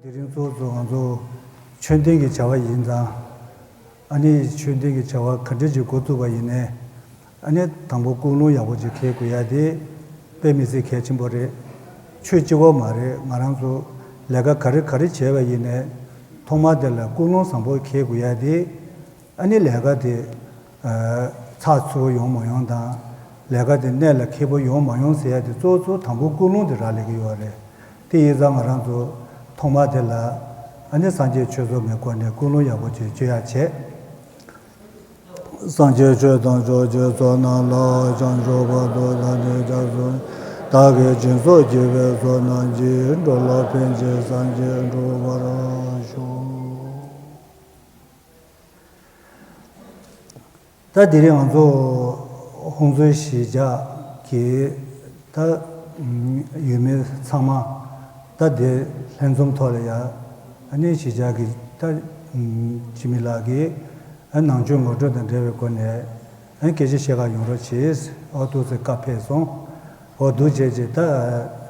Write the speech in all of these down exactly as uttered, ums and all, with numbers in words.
དེ་རིང་གཙོ་བོ་ང་ཚོ་མཆོད་རྟེན་གྱི་བྱ་བ་ཡིན་ཙང་། ཨ་ནི་མཆོད་རྟེན་གྱི་བྱ་བ་ག་འདྲ་ཅིག་འགོ་བཙུགས་པ་ཡིན་ནའི། ཨ་ནི་དང་པོ་ཀུན་སློང་ཡག་པོ་ཅིག་འཁྱེར་དགོས་ཡ་དེ་དཔེ་མི་སྲིད་གལ་ཆེན་པོ་རེད། ཆོས་གཅིག་པོ་མ་རེད། ང་རང་ཚོ་ལས་ཀ་ག་རེ་ག་རེ་བྱས་པ་ཡིན་ནའི་ཐོག་མ་དེ་ལ་ཀུན་སློང་བཟང་པོ་འཁྱེར་དགོས་ཡ་དེ། ཨ་ནི་ལས་ཀ་དེ་ཚགས་ཚུད་པོ་ཡོང་མ་ཡོང་དང་། ལས་ཀ་དེ་གནད་ལ་འཁེལ་པོ་ཡོང་མ་ཡོང་ཟེར་ཡ་དེ་གཙོ་བོ་གཙོ་བོ་དང་པོ་ཀུན་སློང་དེ་རག་ལས་ཀྱི་ཡོད་རེད། དེ་ཡིན་ཙང་ང་རང་ཚོ་ཐོག་མ་དེ་ལ་ཨ་ནི་སངས་རྒྱས་ཆོས་ཚོགས་མའི་སྒོ་ནས་ཀུན་སློང་ཡག་པོ་ཅིག་བཅོས་ཡ་བྱས། སངས་རྒྱས་ཆོས་དང་ཕྱོགས་བཅུའི་ཚོགས་རྣམས་ལ། བྱང་ཆུབ་བར་དུ་བདག་ནི་སྐྱབས་སུ། བདག་གིས་སྦྱིན་སོགས་བགྱིས་པའི་ཚོགས་རྣམས་ཀྱིས། འགྲོ་ལ་ཕན་ཕྱིར་སངས་རྒྱས་འགྲུབ་པར་ཤོག། ད་དེ་རིང་ང་ཚོ་ཧོང་ཙུའི་གཞིས་ཆགས་ཀྱི་ད་ཡུལ་མི་ཚང་མ་ད་དེ་ལྷན་འཛོམས་ཐོག་ལ་ཡ། ཨ་ནི་གཞིས་ཆགས་ཀྱི་ད་འཆི་མེད་ལགས་ཀྱིས་ནང་ཆོས་ངོ་སྤྲོད་དང་འབྲེལ་བའི་སྒོ་ནས་སྐད་ཆ་བཤད་ག་ཡོང་རོགས་བྱས། ཨོ་ཐུགས་སྲས་བཀའ་ཕེབས་སོང་། ཨོ་འདུག་བྱས་རྗེས་ད་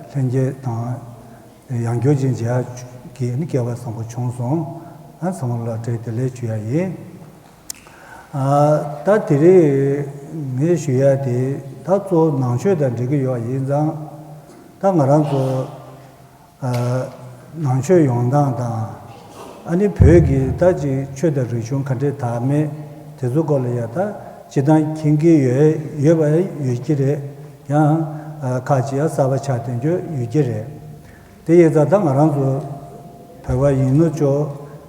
ལྷན་རྒྱས་དང་། ཡང་བསྐྱར་ཅིག་མཇལ་ཡག་གི་ནི་སྐལ་བ་བཟང་པོ་བྱུང་སོང་། ཨ་ཚང་མ་ལ་བཀྲ་ཤིས་བདེ་ལེགས་ཞུ་ཡ་ཡིན། ཨ་ད་དེ་རིང་ངས་ཞུ་ཡ་དེ་ད་གཙོ་བོ་ནང་ཆོས་དང་འབྲེལ་གྱི་ཡོད་ཡིན་ཙང་། ད་ང་རང་ཚོ་ཨ་ནང་ཆོས་ཡོང་སྟངས་དང་། ཨ་ནི་བོད་ཀྱི་ད་ཅིག་ཆོས་དང་རིག་གཞུང་ག་འདྲས་དར་མེད་དེ་ཚོ་སྐོར་ལ་ཡ་ད་སྤྱིར་བཏང་མཁྱེན་གྱི་ཡོད་ཡོད་པ་ཡོད་ཀྱི་རེད། ཡང་ཨ་ཁག་ཅིག་ཡང་གསར་པ་ཆགས་བསྡད་རྒྱུ་ཡོད་ཀྱི་རེད། དེ་ཡིན་ཙང་ད་ང་རང་ཚོ་བོད་པ་ཡིན་ནོ་ཅོག་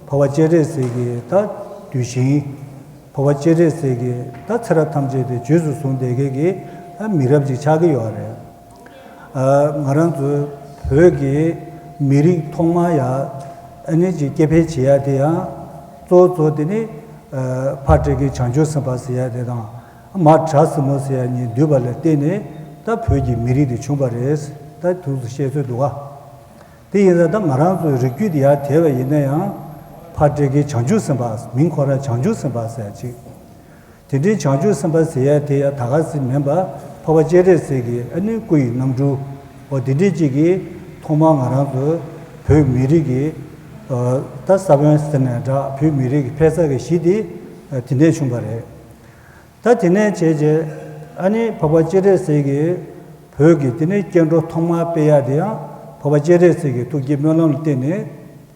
འཕགས་པ་སྤྱན་རས་གཟིགས་ཀྱི་ད་གདུལ་ཞིང་། འཕགས་པ་སྤྱན་རས་གཟིགས་ཀྱི་ད་ཚེ་རབས་ཐམས་ཅད་དེ་རྗེས་སུ་བཟུང་བསྡད་མཁན་གྱི་ད་མི་རབས་ཅིག་ཆགས་ཀྱི་ཡོད་རེད། ཨ་ང་རང་ཚོའི་བོད་ཀྱི་མི་རིགས་ཐོག་མ་ཡ་ཨ་ནི་ཅིག་སྐྱེ་འཕེལ་བྱེད་ཡ་དེ་ཡང་གཙོ་བོ་གཙོ་བོ་དེ་ནི་ཨ་འཕགས་སྐྱེས་ཀྱི་བྱང་ཆུབ་སེམས་དཔའ་ཟེར་ཡ་དེ་དང་། མ་བྲག་སྲིན་མོ་ཟེར་ཡ་གཉིས་འདུས་པ་ལ་བརྟེན་ནས་ད་བོད་ཀྱི་མི་རིགས་དེ་བྱུང་བ་རེད། ད་དུས་སུ་བཤད་སྲོལ་འདུག་ག་དེ་ཡིན་ཙང་ད་ང་རང་ཚོའི་རིགས་རྒྱུད་དེ་ཡར་དེད་པ་ཡིན་ན་ཡང་། འཕགས་སྐྱེས་ཀྱི་བྱང་ཆུབ་སེམས་དཔའ། མིང་ཁོ་རང་བྱང་ཆུབ་སེམས་དཔའ་ཟེར་ཡ་ཅིག་དེ་འདྲའི་བྱང་ཆུབ་སེམས་དཔའ་ཟེར་ཡ་དེ་ཡ་ད་ག་ཟེ་མིན་པ། འཕགས་པ་སྤྱན་རས་གཟིགས་ཀྱི་ཨ་ནི་སྐུ་ཡི་རྣམ་སྤྲུལ། འོ་དེ་འདྲའི་ཅིག་གིས་ཐོག་མར་ང་རང་ཚོའི་བོད་མི་རིགས་ཀྱི་ད་ས་བོན་ཟེར་ནའི་འདྲ། བོད་མི་རིགས་ཀྱི་འཕེལ་ས་གི་གཞི་དེ་དེ་ནས་བྱུང་བ་རེད། ད་དེ་ནས་བྱས་རྗེས་ཨ་ནི་འཕགས་པ་སྤྱན་རས་གཟིགས་ཀྱིས་བོད་ཀྱི་དེ་ནས་སྐྱེ་འགྲོ་ཐོག་མར་སྤེལ་ཡ་དེ་ཡང་འཕགས་པ་སྤྱན་རས་གཟིགས་ཀྱི་ཐུགས་བསྐྱེད་སྨོན་ལམ་ལ་བརྟེན་ནས་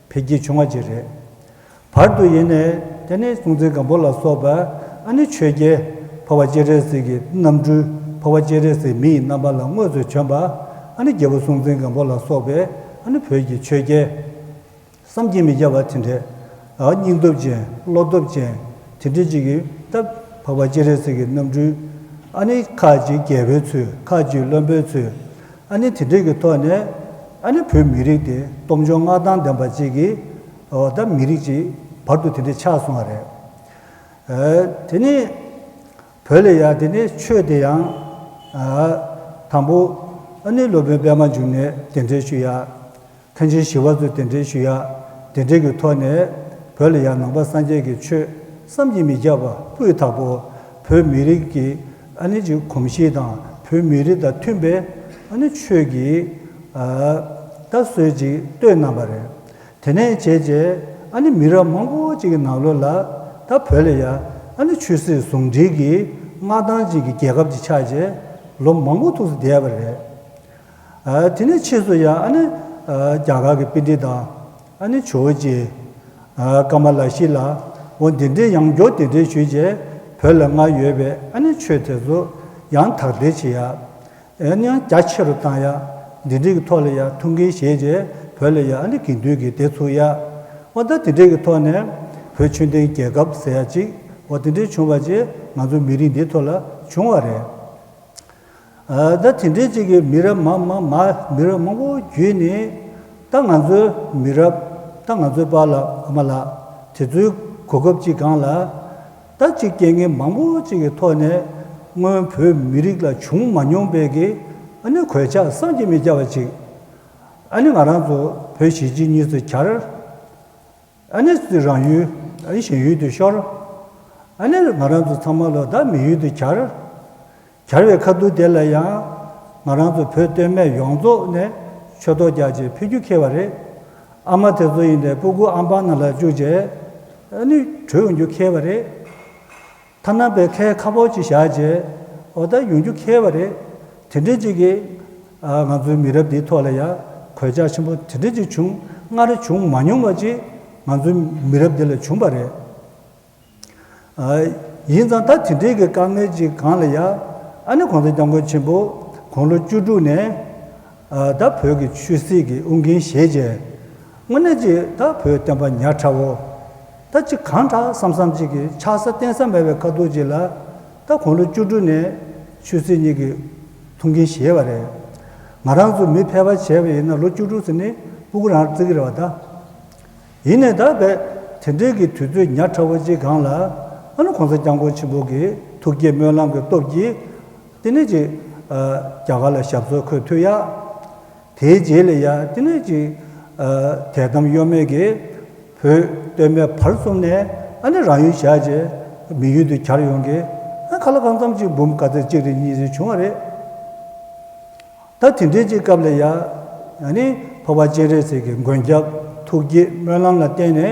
འཕེལ་རྒྱས་བྱུང་བ་ཅིག་རེད། བར་དུ་ཡིན་ནས་དེ་ནས་སྲོང་བཙན་སྒམ་པོ་ལ་སོགས་པ་ཨ་ནི་ཆོས་རྒྱལ། འཕགས་པ་སྤྱན་རས་གཟིགས་ཀྱི་རྣམ་སྤྲུལ། འཕགས་པ་སྤྱན་རས་གཟིགས་མི་ཡི་རྣམ་པ་ལ་དངོས་སུ་བྱོན་པ། ཨ་ནི་རྒྱལ་པོ་སྲོང་བཙན་སྒམ་པོ་ལ་སོགས་པའི་ཨ་ནི་བོད་ཀྱི་ཆོས་རྒྱལ། བསམ་གྱིས་མི་ཁྱབ་པ་དེ་འདྲའི་ཨ་སྙིང་སྟོབས་ཅན། བློ་སྟོབས་ཅན། དེ་འདྲ་ཅིག་གིས་ད་འཕགས་པ་སྤྱན་རས་གཟིགས་ཀྱི་རྣམ་སྤྲུལ། ཨ་ནི་ཁ་ཅིག་རྒྱལ་པོའི་ཚུལ། ཁ་ཅིག་བློན་པོའི་ཚུལ། ཨ་ནི་དེ་འདྲའི་གི་ཐོག་ནས་ཨ་ནི་བོད་མི་རིགས་དེ་སྟོབས་འབྱོར་མངའ་ཐང་ལྡན་པ་ཅིག་གི་ཨོ་ད་མི་རིགས་ཅིག་བར་དུ་དེ་འདྲ་ཆགས་སོང་བ་རེད། ཨ་དེ་ནི་བོད་ལ་ཡ་དེ་ནི་ཆོས་དེ་ཡང་ཨ་དང་པོ་ཨ་ནི་སློབ་དཔོན་པདྨ་འབྱུང་གནས་གདན་འདྲེན་ཞུ་ཡ། མཁན་ཆེན་ཞི་བ་འཚོ་གདན་འདྲེན་ཞུ་ཡ། དེ་འདྲའི་གི་ཐོག་ནས་བོད་ལ་ཡང་ནང་པ་སངས་རྒྱས་ཀྱི་ཆོས་བསམ་གྱིས་མི་ཁྱབ་པ་སྤུས་དག་པོ། བོད་མི་རིགས་ཀྱི་ཨ་ནི་ཅིག་གོམས་གཤིས་དང་བོད་མི་རིགས་དང་མཐུན་པའི་ཨ་ནི་ཆོས་ཀྱི་ཨ་ད་སྲོལ་ཅིག་བཏོད་གནང་བ་རེད། དེ་ནས་བྱས་རྗེས་ཨ་ནི་མི་རབས་མང་པོ་ཅིག་གི་ནང་ལོགས་ལ་ད་བོད་ལ་ཡ་ཨ་ནི་ཆོས་སྲིད་ཟུང་འབྲེལ་གྱི་མངའ་ཐང་ཅིག་གི་རྒྱལ་ཁབ་ཅིག་ཆགས་རྗེས་ལོ་མང་པོ་ཐུགས་སུ་བསྡད་པ་རེད། ཨ་དེ་ནས་ཕྱིས་སུ་ཡང་ཨ་ནི་ཨ་རྒྱ་གར་གྱི་པཎྜི་ཏ་དང་ཨ་ནི་ཇོ་བོ་རྗེ། ཨ་ཀ་མ་ལ་ཤཱི་ལ། འོ་འདི་འདྲའི་ཡང་བསྐྱར་གདན་འདྲེན་ཞུས་རྗེས་བོད་ལ་སྔར་ཡོད་པའི་ཨ་ནི་ཆོས་དེ་ཚོ་ཡང་དར་སྤེལ་བྱེད་ཡ། ཨ་ནི་ཡང་རྒྱ་ཆེ་རུ་བཏང་ཡ། འདི་འདྲའི་གི་ཐོག་ལ་ཡ་ཐུགས་འགན་བཞེས་རྗེས་བོད་ལ་ཡ་ཨ་ནི་དགེ་འདུན་གྱི་སྡེ་ཚུགས་ཡ། འོ་ད་འདི་འདྲའི་གི་ཐོག་ནས་བོད་ཆོས་ལྡན་རྒྱལ་ཁབ་ཟེར་ཡ་ཅིག་འོ་འདི་འདྲའི་བྱུང་བ་རྗེས་ང་ཚོ་མི་རིགས་འདིའི་ཐོག་ལ་བྱུང་བ་རེད། ཨ་ད་དེ་འདྲའི་ཅིག་གི་མི་རབས་མ་མ་མ་མི་རབས་མང་པོ་བརྒྱུད་ནས་ད་ང་ཚོའི་མི་རབས་ད་ང་ཚོའི་པཱ་ལགས་ཨ་མ་ལགས་དེ་ཚོའི་གོ་སྐབས་ཅིག་སྒང་ལ་ད་ཅིག་རྐྱེན་ངན་མང་པོ་ཅིག་གི་ཐོག་ནས་སྔོན་བོད་མི་རིགས་ལ་བྱུང་མ་མྱོང་པའི་གི་ཨ་ནི་གོད་ཆག་བསམ་གྱིས་མི་ཁྱབ་པ་ཅིག་ཨ་ནི་ང་རང་ཚོ་བོད་གཞིས་བྱེས་གཉིས་སུ་གྱར། ཨ་ནི་རང་ཡུལ་ཨ་ནི་གཞན་ཡུལ་དུ་ཤོར། ཨ་ནི་ང་རང་ཚོ་ཚང་མ་ལོ་ད་མི་ཡུལ་དུ་གྱར། གྱར་བའི་ཁ་ཐུག་དེ་ལ་ཡང་ང་རང་ཚོ་བོད་སྟོད་སྨད་ཡོངས་རྫོགས་ནས་ཆོས་ཐོག་རྒྱག་ཆེད་ཕེབས་རྒྱུ་འཁེལ་བ་རེད། ཨ་མ་དེ་ཚོ་ཡིན་ནའི་སྤུ་གུ་ཨམ་པ་ནང་ལ་བཅུག་བྱས་ཨ་ནི་བྲོས་ཡོང་རྒྱུ་ཁེལ་བ་རེད། ཐ་ན་པའི་ཁལ་ཁ་པོ་ཅིག་བཞག་རྗེས་འོ་ད་ཡོང་རྒྱུ་ཁེལ་བ་རེད། དེ་འདྲའི་ཅིག་གིས་ང་ཚོའི་མི་རབས་འདིའི་ཐོག་ལ་ཡ་གོད་ཆག་ཆེན་པོ་དེ་འདྲ་ཅིག་བྱུང་། སྔར་བྱུང་མ་མྱོང་བ་ཅིག་ང་ཚོའི་མི་རབས་འདི་ལ་བྱུང་བ་རེད། ཡིན་ཙང་ད་དེ་འདྲའི་གི་དཀའ་ངལ་ཅིག་སྒང་ལ་ཡ་ཨ་ནི་གོང་ས་སྐྱབས་མགོན་ཆེན་པོ་དགུང་ལོ་བཅུ་དྲུག་ནས་ད་བོད་ཀྱི་ཆོས་སྲིད་ཀྱི་དབུ་འགན་བཞེས་རྗེས་དངོས་གནས་ཅིག་ད་བོད་བསྟན་པ་ཉག་ཕྲ་བོ་ད་ཅིག་གང་དྲག་བསམ་བསམ་ཅིག་གི་ཆགས་ས་བརྟེན་ས་མེད་པའི་ཁ་ཐུག་ཅིག་ལ་ད་དགུང་ལོ་བཅུ་དྲུག་ནས་ཆོས་སྲིད་གཉིས་ཀྱི་ཐུགས་འགན་བཞེས་པ་རེད། ང་རང་ཚོ་མི་ཕལ་པ་བྱས་པ་ཡིན་ན་ལོ་བཅུ་དྲུག་ཟེར་ནི་སྤུ་གུ་རང་བརྩི་གི་རེད་བ་ད། ཡིན་ནའི་ད་བས་དེ་འདྲའི་གི་དུས་ཚོད་ཉག་ཕྲ་བོ་ཅིག་སྒང་ལ་ཨ་ནི་གོང་ས་སྐྱབས་མགོན་ཆེན་པོ་གི་ཐུགས་བསྐྱེད་སྨོན་ལམ་གྱི་སྟོབས་ཀྱིས་དེ་ནས་ཅིག་རྒྱ་གར་ལ་ཞབས་སོར་འཁོད་ཐུབ་ཡ། དེའི་རྗེས་ལ་ཡ་དེ་ནས་ཅིག་དད་དམ་གཡོ་མེད་ཀྱིས་བོད་སྟོད་སྨད་བར་གསུམ་ནས་ཨ་ནི་རང་ཡུལ་བཞག་རྗེས་མི་ཡུལ་དུ་གྱར་ཡོང་གི་ཨ་ཁ་ལ་གང་འཚམ་ཅིག་འབུམ་ག་ཚོད་གཅིག་རེ་གཉིས་རེ་བྱུང་བ་རེད། ད་དེ་འདྲའི་ཅིག་སྐབས་ལ་ཡ། ཨ་ནི་འཕགས་པ་སྤྱན་རས་གཟིགས་ཀྱི་མགོན་སྐྱབས་ཐུགས་བསྐྱེད་སྨོན་ལམ་ལ་བརྟེན་ནས་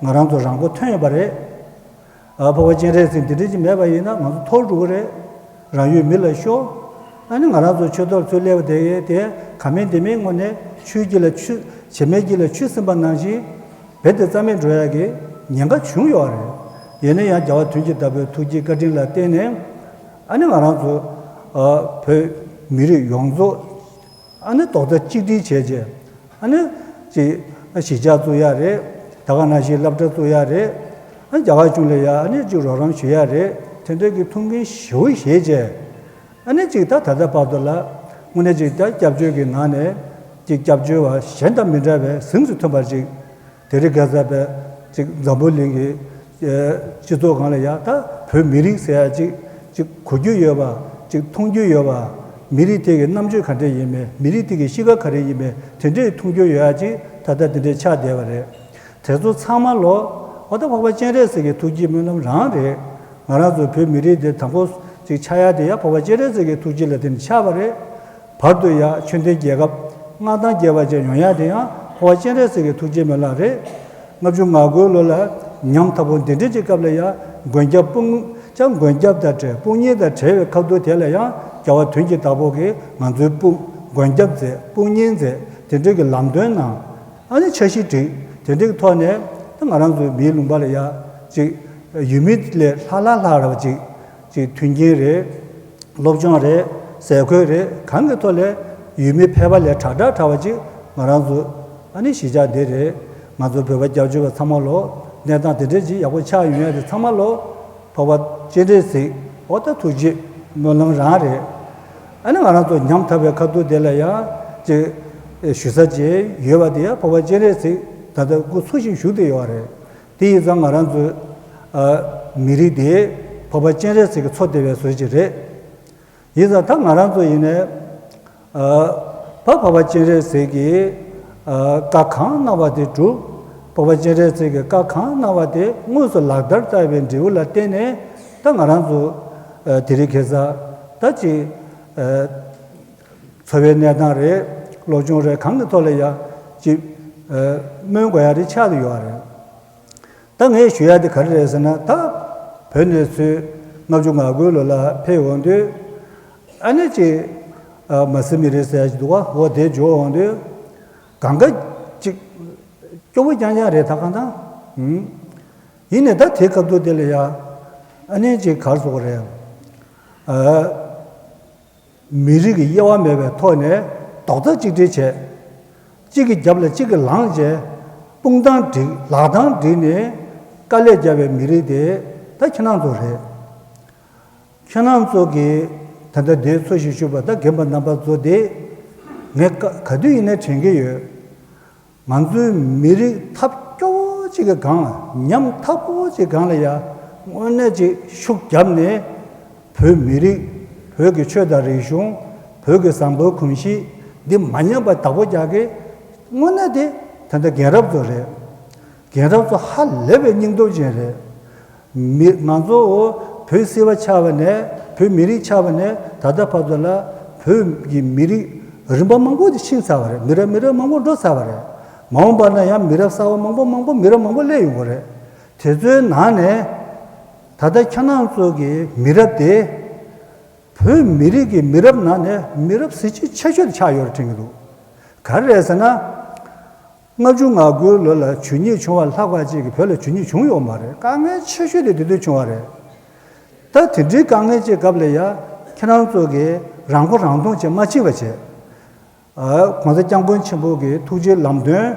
ང་རང་ཚོ་རང་མགོ་ཐོན་ཡོད་པ་རེད། ཨ་འཕགས་པ་སྤྱན་རས་གཟིགས་འདི་འདྲའི་ཅིག་མེད་པ་ཡིན་ན་ང་ཚོ་འཐོར་འགྲོ་གི་རེད། རང་ཡུལ་མི་ལ་ཤོར། ཨ་ནི་ང་རང་ཚོ་ཆོས་ཐོག་ཚུར་སླེབས་པ་དེ་དེ་ག་མེད་འདི་མེད་ངོ་ནས་ཆོས་ཀྱི་ལ་ཆོས་བྱེ་མའི་དཀྱིལ་ལ་ཆུ་སིམ་པ་ནང་བཞིན་རྦད་དེ་རྩ་མེད་འགྲོ་ཡ་གི་ཉེན་ཁ་བྱུང་ཡོད་རེད། ཡིན་ན་ཡང་རྒྱལ་བ་དོན་གྱི་བདག་པོའི་ཐུགས་རྗེ་བཀའ་དྲིན་ལ་བརྟེན་ནས་ཨ་ནི་ང་རང་ཚོ་བོད་མི་རིགས་ཡོངས་རྫོགས་ཨ་ནི་རྡོག་རྩ་གཅིག་སྒྲིལ་བྱས་རྗེས་ཨ་ནི་ཅིག་གཞིས་ཆགས་བཙུགས་ཡ་རེད། ད་ག་ནང་བཞིན་སློབ་གྲྭ་བཙུགས་ཡ་རེད། ཨ་ནི་རྒྱ་གར་གཞུང་ལ་ཡ་ཨ་ནི་ཅིག་རོགས་རམ་ཞུ་ཡ་རེད། དེ་འདྲ་གི་ཐུགས་འགན་ཞེ་པོ་བཞེས་རྗེས། ཨ་ནི་ཅིག་ད་ད་ལྟ་བར་དུ་ལ་དངོས་གནས་ཅིག་ད་སྐྱབས་བཅོལ་གྱི་ནང་ནས་ཅིག་སྐྱབས་བཅོལ་བ་གཞན་དང་མི་འདྲ་བའི་གཟེངས་སུ་ཐོན་པར་ཅིག་དེ་རིང་ཁ་སང་བའི་ཅིག་འཛམ་བུ་གླིང་གི་སྤྱི་ཚོགས་སྒང་ལ་ཡ་ད་བོད་མི་རིགས་ཟེར་ཡ་ཅིག་ཅིག་གོ་རྒྱུ་ཡོད་པ་ཅིག་མཐོང་རྒྱུ་ཡོད་པ་མི་རིགས་དེ་གི་རྣམ་དཔྱོད་ག་འདྲ་ཡིན་མིན་མི་རིགས་དེ་གི་གཤིས་ཀ་ག་རེ་ཡིན་མིན་དེ་འདྲས་མཐོང་རྒྱུ་ཡོད་ཡ་ཅིག་ད་ལྟ་དེ་འདྲས་ཆགས་བསྡད་པ་རེད། དེ་ཚོ་ཚང་མ་ལོ་འོ་ད་འཕགས་པ་སྤྱན་རས་གཟིགས་ཀྱི་ཐུགས་རྗེ་སྨོན་ལམ་རང་རེད། ང་རང་ཚོ་བོད་མི་རིགས་འདི་དང་པོ་ཅིག་ཆགས་ཡ་དེ་ཡང་འཕགས་པ་སྤྱན་རས་གཟིགས་ཀྱི་ཐུགས་རྗེ་ལ་བརྟེན་ནས་ཆགས་པ་རེད། བར་དུ་ཡང་ཆོས་ལྡན་རྒྱལ་ཁབ་མངའ་ཐང་རྒྱས་པ་ཅིག་ཡོང་ཡ་དེ་ཡང་འཕགས་པ་སྤྱན་རས་གཟིགས་ཀྱི་ཐུགས་རྗེ་སྨོན་ལམ་རེད། ལྔ་བཅུ་ང་དགུའི་ལོ་ལ་ཉམ་ཐག་པོ་འདི་འདྲའི་ཅིག་སྐབས་ལ་ཡང་མགོན་སྐྱབས་དཔུང་ཅང་མགོན་སྐྱབས་དང་བྲལ་དཔུང་གཉེན་དང་བྲལ་བའི་ཁ་ཐུག་དེ་ལ་ཡང་རྒྱལ་བ་དོན་གྱི་བདག་པོ་གིས་ང་ཚོའི་དཔུང་མགོན་སྐྱབས་མཛད་དཔུང་གཉེན་མཛད་དེ་འདྲའི་གི་ལམ་སྟོན་གནང་། ཨ་ནི་འཆར་གཞི་བསྒྲིགས། དེ་འདྲའི་ཐོག་ནས་ད་ང་རང་ཚོའི་མིའི་ལུང་པ་ལ་ཡ་ཅིག་ཡུལ་མི་ལས་ལྷག་ལྷག་ལྷག་ར་བ་ཅིག་ཅིག་མཐུན་རྐྱེན་རེད། སློབ་སྦྱོང་རེད། ཟས་གོས་རེད། གང་གི་ཐོག་ལས་ཡུལ་མི་ཕལ་པ་ལས་དྲག་དྲག་དྲག་པ་ཅིག་ང་རང་ཚོ་ཨ་ནི་གཞིས་ཆགས་འདི་རེད། ང་ཚོ་བོད་པ་སྐྱབས་བཅོལ་བ་ཚང་མ་ལོ་གནས་སྟངས་དེ་འདྲས་ཅིག་ཡག་པོ་ཆགས་ཡོང་ཡ་དེ་ཚང་མ་ལོ་འཕགས་པ་སྤྱན་རས་གཟིགས་འོ་ད་ཐུགས་རྗེ་སྨོན་ལམ་རང་རེད། ཨ་ནི་ང་རང་ཚོ་ཉམ་ཐག་པའི་ཁ་ཐུག་དེ་ལ་ཡང་ཅིག་ཞུ་ས་ཅིག་ཡོད་པ་དེ་ཡང་འཕགས་པ་སྤྱན་རས་གཟིགས་ད་ལྟ་སྐུ་འཚོ་ཞིང་བཞུགས་བསྡད་ཡོད་རེད། དེ་ཡིན་ཙང་ང་རང་ཚོའི་མི་རིགས་དེ་འཕགས་པ་སྤྱན་རས་གཟིགས་ཀྱིས་འཚོ་བསྡད་པའི་བཟོ་ཅིག་རེད། ཡིན་ཙང་ད་ང་རང་ཚོ་ཡིན་ནའི་ཨ་འཕགས་པ་སྤྱན་རས་གཟིགས་ཀྱིས་ཨ་བཀའ་གང་གནང་བ་དེ་སྒྲུབ། འཕགས་པ་སྤྱན་རས་གཟིགས་ཀྱིས་བཀའ་གང་གནང་བ་དེ་དངོས་སུ་ལག་བསྟར་བསྟར་བའི་འབྲས་བུ་ལ་བརྟེན་ནས་ད་ང་རང་ཚོ་ཨ་དེ་རིང་ཁ་སང་ད་ཅིག་ཨ་འཚོ་བའི་གནས་སྟངས་རེད། སློབ་སྦྱོང་རེད། གང་གི་ཐོག་ལ་ཡང་ཅིག་ཨ་སྨོན་དགོས་ཡ་རེ་ཆགས་བསྡད་ཡོད་རེད། ད་ངས་ཞུ་ཡ་དེ་ག་རེ་རེད་ཟེར་ན་ད་བོད་ནས་ཚུར་ལྔ་བཅུ་ང་དགུའི་ལོ་ལ་ཕེབས་འོང་དུས་ཨ་ནི་ཅིག་ཨ་མ་སི་མི་རིགས་ཟེར་ཡ་ཅིག་འདུག་ག་འོ་དེ་འབྱོར་འོང་དུས་གང་ག་ཅིག་སྐྱོ་བོ་རྐྱང་རྐྱང་རེད་ད་གང་ལྟར། ཨུམ། ཡིན་ནའི་ད་དེ་སྐབས་དུས་དེ་ལ་ཡ་ཨ་ནི་ཅིག་ག་རེ་ཟེར་དགོས་རེད། ཨ། མི་རིགས་ཀྱི་དབྱེ་བ་མེད་པའི་ཐོག་ནས་རྡོག་རྩ་གཅིག་སྒྲིལ་བྱས། གཅིག་གི་རྒྱབ་ལ་གཅིག་གིས་ལངས་བྱས། དཔུང་རྡང་བསྒྲིགས་ལག་རྡང་བསྒྲིགས་ནས་དཀའ་ལས་བརྒྱབ་པའི་མི་རིགས་དེ་ད་ཁྱེད་རང་ཚོ་རེད། ཁྱེད་རང་ཚོ་གིས་ད་ལྟ་འདིར་འཚོ་ཞིང་བཞུགས་པ་ད་རྒན་པ་རྣམ་པ་ཚོ་དེ་ངས་ག་ག་དུས་ཡིན་ནའི་དྲན་གྱི་ཡོད། ང་ཚོའི་མི་རིགས་ཐབས་སྐྱོ་བོ་གཅིག་གི་སྒང་ལ་ཉམ་ཐག་པོ་གཅིག་སྒང་ལ་ཡ་དངོས་གནས་ཅིག་ཤུགས་བརྒྱབ་ནས་བོད་མི་རིགས་བོད་ཀྱི་ཆོས་དང་རིག་གཞུང་བོད་ཀྱི་བཟང་པོའི་གོམས་གཤིས་འདི་མ་ཉམས་པ་བདག་པོ་རྒྱག་གི་དངོས་གནས་དེ་ད་ལྟ་རྒན་རབས་ཚོ་རེད། རྒན་རབས་ཚོ་ཧ་ལས་པའི་སྙིང་སྟོབས་ཅན་རེད། མི་ང་ཚོ་བོད་སིལ་བ་ཆགས་པ་ནས་བོད་མི་རིགས་ཆགས་པ་ནས་ད་ལྟ་བར་དུ་ལ་བོད་ཀྱི་མི་རིགས་རིམ་པ་མང་པོ་དེ་ཕྱིན་ཚར་བ་རེད། མི་རབས་མི་རབས་མང་པོ་འགྲོ་ཚར་བ་རེད། མ་འོངས་པ་ན་ཡང་མི་རབས་གསར་བ་མང་པོ་མང་པོ་མི་རབས་མང་པོ་སླེབས་ཡོང་གི་རེད། དེ་ཚོའི་ནང་ནས་ད་ལྟ་ཁྱེད་རང་ཚོ་གི་མི་རབས་དེ། བོད་མི་རིགས་ཀྱི་མི་རབས་ནང་ནས་མི་རབས་གཟི་བརྗིད་ཆེ་ཤོས་དེ་ཆགས་ཡོད་རེད་དྲན་གྱི་འདུག་ག་རེ་རེད་ཟེར་ན། ལྔ་བཅུ་ང་དགུའི་ལོ་ལ་ཇུས་ཉེས་བྱུང་བ་ལྷག་པ་ཅིག་གིས་བོད་ལ་ཇུས་ཉེས་བྱུང་ཡོད་མ་རེད། དཀའ་ངལ་ཆེ་ཤོས་དེ་དེ་དུས་བྱུང་བ་རེད། ད་དེ་འདྲའི་དཀའ་ངལ་ཅིག་སྐབས་ལ་ཡ་ཁྱེད་རང་ཚོ་གིས་རང་མགོ་རང་ཐོན་བྱེད་མ་ཕྱིན་པ་བྱས། ཨ། ༸གོང་ས་༸སྐྱབས་མགོན་ཆེན་པོ་གི་ཐུགས་རྗེ་ལམ་སྟོན།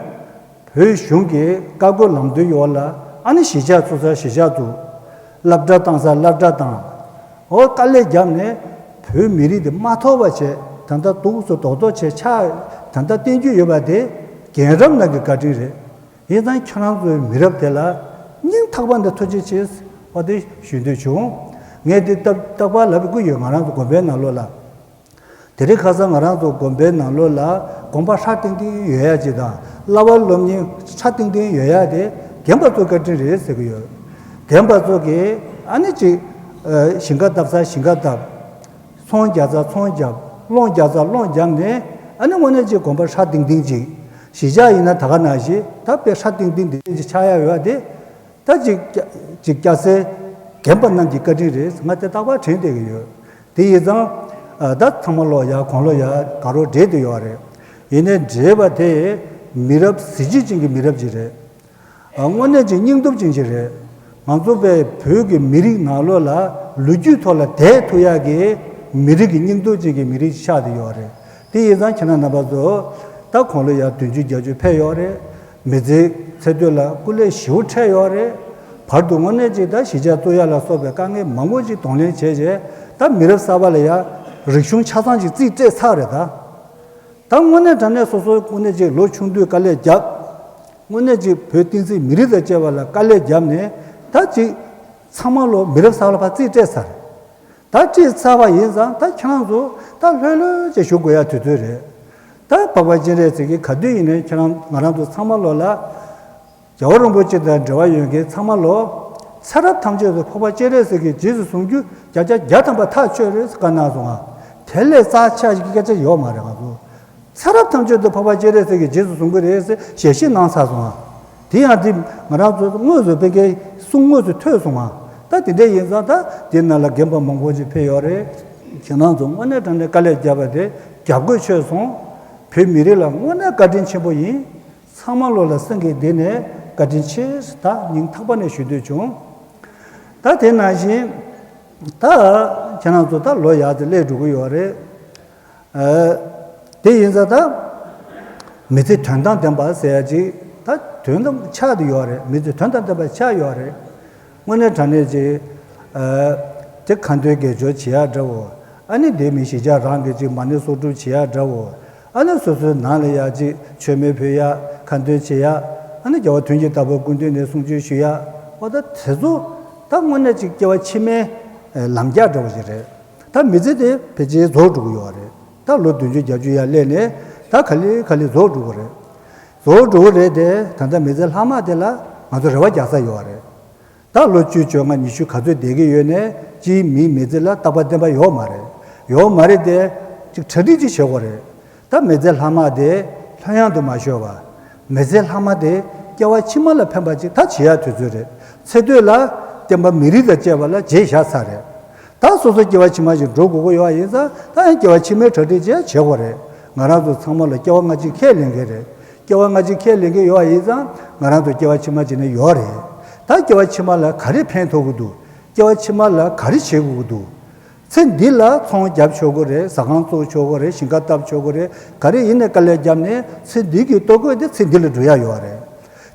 བོད་གཞུང་གི་བཀའ་བཀོད་ལམ་སྟོན་ཡོད་ལ། ཨ་ནི་གཞིས་ཆགས་ཚུགས་ས་གཞིས་ཆགས་ཚུགས། སློབ་གྲྭ་བཏང་ས་སློབ་གྲྭ་བཏང་། འོ། དཀའ་ལས་བརྒྱབ་ནས་བོད་མི་རིགས་དེ་མ་ཐོར་བ་བྱས། ད་ལྟ་འདུག་སེ་རྡོག་རྡོག་བྱས་ཆགས། ད་ལྟ་བསྟན་རྒྱུ་ཡོད་པ་དེ་རྒན་རབས་རྣམས་ཀྱི་བཀའ་དྲིན་རེད། ཡིན་ཙང་ཁྱེད་རང་ཚོའི་མི་རབས་དེ་ལ་སྙིང་ཐག་པ་ནས་ཐུགས་རྗེ་ཆེ་བ་དེ་ཞུ་འདོད་བྱུང་། ངས་འདི་རྟག་རྟག་པར་ལབ་ཀྱི་ཡོད། ང་རང་ཚོ་དགོན་པའི་ནང་ལོགས་ལ། དེ་རིང་ཁ་སང་ང་རང་ཚོ་དགོན་པའི་ནང་ལོགས་ལ་དགོན་པ་ཧྲ་ཏིང་ཏིང་ཡོད་ཡ་ཅིག་དང་། བསླབ་པ་སློབ་གཉེར་ཧྲ་ཏིང་ཏིང་ཡོད་ཡ་དེ་རྒན་པ་ཚོའི་བཀའ་དྲིན་རེད་ཟེར་གྱི་ཡོད། རྒན་པ་ཚོ་གིས་ཨ་ནི་ཅིག་ཨ། ཞིང་ཁ་བཏབ་ས་ཞིང་ཁ་བཏབ། ཚོང་རྒྱག་ས་ཚོང་རྒྱབ། སློང་རྒྱག་ས་སློང་རྒྱབ་ནས། ཨ་ནི་དངོས་གནས་ཅིག་དགོན་པ་ཧྲ་ཏིང་ཏིང་ཅིག་གཞིས་ཆགས་ཡིན་ན་ད་ག་ནང་བཞིན་ད་དཔེ་ཧྲ་ཏིང་ཏིང་དེ་ཅིག་ཆགས་ཡ་ཡོད་དེ། ད་ཅིག་སྐྱ་ཅིག་སྐྱ་སེར་རྒན་པ་རྣམས་ཀྱི་བཀའ་དྲིན་རེད། ང་དེ་རྟག་པར་དྲན་བསྡད་ཀྱི་ཡོད། དེ་ཡིན་ཙང་། ཨ། ད་ཚང་མ་ལོག་ཡ་གོང་ལོག་ཡ་དགའ་རབ་འགྲིག་བསྡད་ཡོད་རེད། ཡིན་ནའི་འགྲིག་པ་དེ་མི་རབས་གཟི་བརྗིད་ཅན་གྱི་མི་རབས་ཅིག་རེད། ཨ། དངོས་གནས་ཀྱི་སྙིང་སྟོབས་ཅན་ཅིག་རེད། ང་ཚོ་བོད་བོད་ཀྱི་མི་རིགས་ནང་ལོགས་ལ་ལོ་རྒྱུས་ཐོག་ལ་བསྡད་ཐུབ་ཡག་གི་མི་རིགས་ཀྱི་སྙིང་སྟོབས་ཅན་གྱི་མི་རིགས་ཤིག་ཆགས་བསྡད་ཡོད་རེད། དེ་ཡིན་ཙང་ཁྱེད་རང་རྣམ་པ་ཚོ་ད་གོང་ལོག་ཡ་བདུན་ཅུ་བརྒྱད་ཅུ་ཕེབས་ཡོད་རེད། མི་ཚེའི་ཚེ་སྟོད་ལ་སྐུ་ལས་ཞེ་པོ་འཕྲད་ཡོད་རེད། བར་དུ་དངོས་གནས་ཅིག་ད་གཞིས་ཆགས་བཙུགས་ཡ་ལ་སོགས་པའི་དཀའ་ངལ་མང་པོ་ཅིག་གདོང་ལེན་བྱས་རྗེས། ད་མི་རབས་གསར་པ་ལ་ཡ་རིག་གཞུང་ཆ་ཚང་ཅིག་རྩིས་སྤྲད་ཚར་རེད་ད། ད་དངོས་གནས་དྲང་གནས་སོ་སོ་དངོས་གནས་ཅིག་ལོ་ཆུང་དུས་དཀའ་ལས་བརྒྱབ། དངོས་གནས་ཅིག་བོད་བསྟན་སྲིད་མི་རིགས་དང་བཅས་པ་ལ་དཀའ་ལས་བརྒྱབ་ནས། ད་ཅིག་ཚང་མ་ལོ་མི་རབས་གསར་པ་ལ་ཕར་རྩིས་སྤྲད་ཚར། ད་རྩིས་ཚར་བ་ཡིན་ཙང་ད་ཁྱེད་རང་ཚོ་ད་ལྷོད་ལྷོད་ཅིག་བཞུགས་དགོས་ཡ་དུས་ཚོད་རེད། ད་འཕགས་པ་སྤྱན་རས་གཟིགས་ཀྱིས་ག་དུས་ཡིན་ནའི་ཁྱེད་རང་ང་རང་ཚོ་ཚང་མ་ལོ་ལ། རྒྱལ་བ་རིན་པོ་ཆེ་དང་འབྲེལ་བ་ཡོད་མཁན་ཚང་མ་ལོ། ཚེ་རབས་ཐམས་ཅད་དུ་འཕགས་པ་སྤྱན་རས་གཟིགས་ཀྱི་རྗེས་སུ་བཟུང་རྒྱུ་བརྒྱ་ཆ་བརྒྱ་ཐམ་པ་ཐག་ཆོད་རེད་ཟེར་བཀའ་གནང་སོང་ང་། དེ་ལས་རྩ་ཆེ་ཞིག་སྐད་ཆ་ཡོད་མ་རེད། ང་ཚོ་ཚེ་རབས་ཐམས་ཅད་དུ་འཕགས་པ་སྤྱན་རས་གཟིགས་ཀྱི་རྗེས་སུ་བཟུང་གི་རེད་ཟེར་ཞལ་བཞེས་གནང་ཚར་སོང་ང་། དེ་ཡང་དེ་ང་རང་ཚོ་དངོས་སུ་ཕ་གིའི་གསུང་དངོས་སུ་ཐོས་སོང་ང་། ད་དེ་འདྲ་ཡིན་ཙང་ད་དེ་ནང་ལ་རྒན་པ་མང་པོ་ཅིག་ཕེབས་ཡོད་རེད། ཁྱེད་རང་ཚོ་དངོས་གནས་དྲང་གནས་དཀའ་ལས་བརྒྱབ་པ་དེ་རྒྱབ་དགོས་ཆོད་སོང་། བོད་མི་རིགས་ལ་དངོས་གནས་བཀའ་དྲིན་ཆེན་པོ་ཡིན། ཚང་མ་ལོ་ལ་སེམས་ཀྱི་གཏིང་ནས་བཀའ་དྲིན་ཆེ་ཟེར་ད་སྙིང་ཐག་པ་ནས་ཞུ་འདོད་བྱུང་། ད་དེ་ནང་བཞིན་ད་ཁྱེད་རང་ཚོ་ད་ལོ་ཡག་དེ་སླེབས་འགྲོ་གི་ཡོད་རེད། ཨ། དེ་ཡིན་ཙང་ད་མི་ཚེ་དོན་དང་ལྡན་པ་ཟེར་ཡ་ཅིག་ད་དོན་དམ་ཆགས་བསྡད་ཡོད་རེད། མི་ཚེ་དོན་དང་ལྡན་པ་ཆགས་ཡོད་རེད། དངོས་གནས་དྲང་གནས་ཅིག་ཨ། དེ་ཁ་འདོན་དགེ་སྦྱོར་བྱེད་ཡ་འདྲ་བོ། ཨ་ནི་དེ་མི་གཞིས་ཆགས་རང་གི་ཅིག་མ་ཎི་གསོག་སྒྲུབ་བྱེད་ཡ་འདྲ་བོ། ཨ་ནི་སོ་སོའི་ནང་ལ་ཡ་ཅིག་མཆོད་མེ་ཕུལ་ཡ། ཁ་འདོན་བྱེད་ཡ། ཨ་ནི་རྒྱལ་བ་དོན་གྱི་བདག་པོའི་སྐུ་མདུན་ནས་གསུང་ཆོས་ཞུ་ཡ། འོ་ད་དེ་ཚོ་ད་དངོས་གནས་ཅིག་སྐྱེ་བ་ཕྱི་མའི་ལམ་རྒྱགས་འདྲ་བོ་ཞིག་རེད། ད་མི་ཚེ་དེ་ཕལ་ཆེར་རྫོགས་འགྲོ་གི་ཡོད་རེད། ད་ལོ་བདུན་ཅུ་བརྒྱད་ཅུ་ཡར་སླེབས་ནས་ད་ག་ལེ་ག་ལེ་རྫོགས་འགྲོ་གི་རེད། རྫོགས་འགྲོ་གི་རེད་དེ། ད་ལྟ་མི་ཚེ་ལྷག་མ་དེ་ལ་ང་ཚོ་རེ་བ་རྒྱག་ས་ཡོད་རེད། ད་ལོ་བཅུ་བཅོ་ལྔ་ཉི་ཤུ་ག་ཚོད་བསྡད་ཀྱི་ཡོད་ནའི་སྤྱིའི་མིའི་མི་ཚེ་ལ་རྟག་པ་བརྟན་པ་ཡོད་མ་རེད། ཡོད་མ་རེད་དེ། ཅིག་གྲ་སྒྲིག་ཅིག་བྱེད་དགོས་རེད། ད་མི་ཚེ་ལྷག་མ་དེ་ལྷོད་ཡངས་དུ་མ་ཤོར་བ། མི་ཚེ་ལྷག་མ་དེ་སྐྱེ་བ་ཕྱི་མ་ལ་ཕན་པ་ཅིག་ད་བྱེད་ཡ་དུས་ཚོད་རེད། ཚེ་སྟོད་ལ་བསྟན་པ་མི་རིགས་དང་བཅས་པ་ལ་བརྗེས་བཞག་ཚར་རེད། ད་སོ་སོ་སྐྱེ་བ་ཕྱི་མ་ཞིག་འགྲོ་དགོས་ཀྱི་ཡོད་པ་ཡིན་ཙང་། ད་ཡང་སྐྱེ་བ་ཕྱི་མའི་གྲ་སྒྲིག་ཅིག་བྱེད་དགོས་རེད། ང་རང་ཚོ་ཚང་མ་ལ་སྐྱེ་བ་སྔ་ཕྱི་ཁས་ལེན་གྱི་རེད། སྐྱེ་བ་སྔ་ཕྱི་ཁས་ལེན་གྱི་ཡོད་པ་ཡིན་ཙང་། ང་རང་ཚོ་སྐྱེ་བ་ཕྱི་མ་ཅིག་ནས་ཡོད་རེད། ད་སྐྱེ་བ་ཕྱི་མ་ལ་ག་རེ་ཕན་ཐོགས་ཀྱི་འདུག་སྐྱེ་བ་ཕྱི་མ་ལ་ག་རེ་བྱེད་དགོས་ཀྱི་འདུག་ཚེ་འདི་ལ་ཚོང་རྒྱབ་ཆོག་གི་རེད། ཟ་ཁང་བཙུགས་ཆོག་གི་རེད། ཞིང་ཁ་བཏབ་ཆོག་གི་རེད། ག་རེ་ཡིན་ནའི་དཀའ་ལས་བརྒྱབ་ནས་ཚེ་འདི་གི་ལྟོ་གོས་དེ་ཚེ་འདི་ལ་འགྲོ་ཡ་ཡོད་རེད།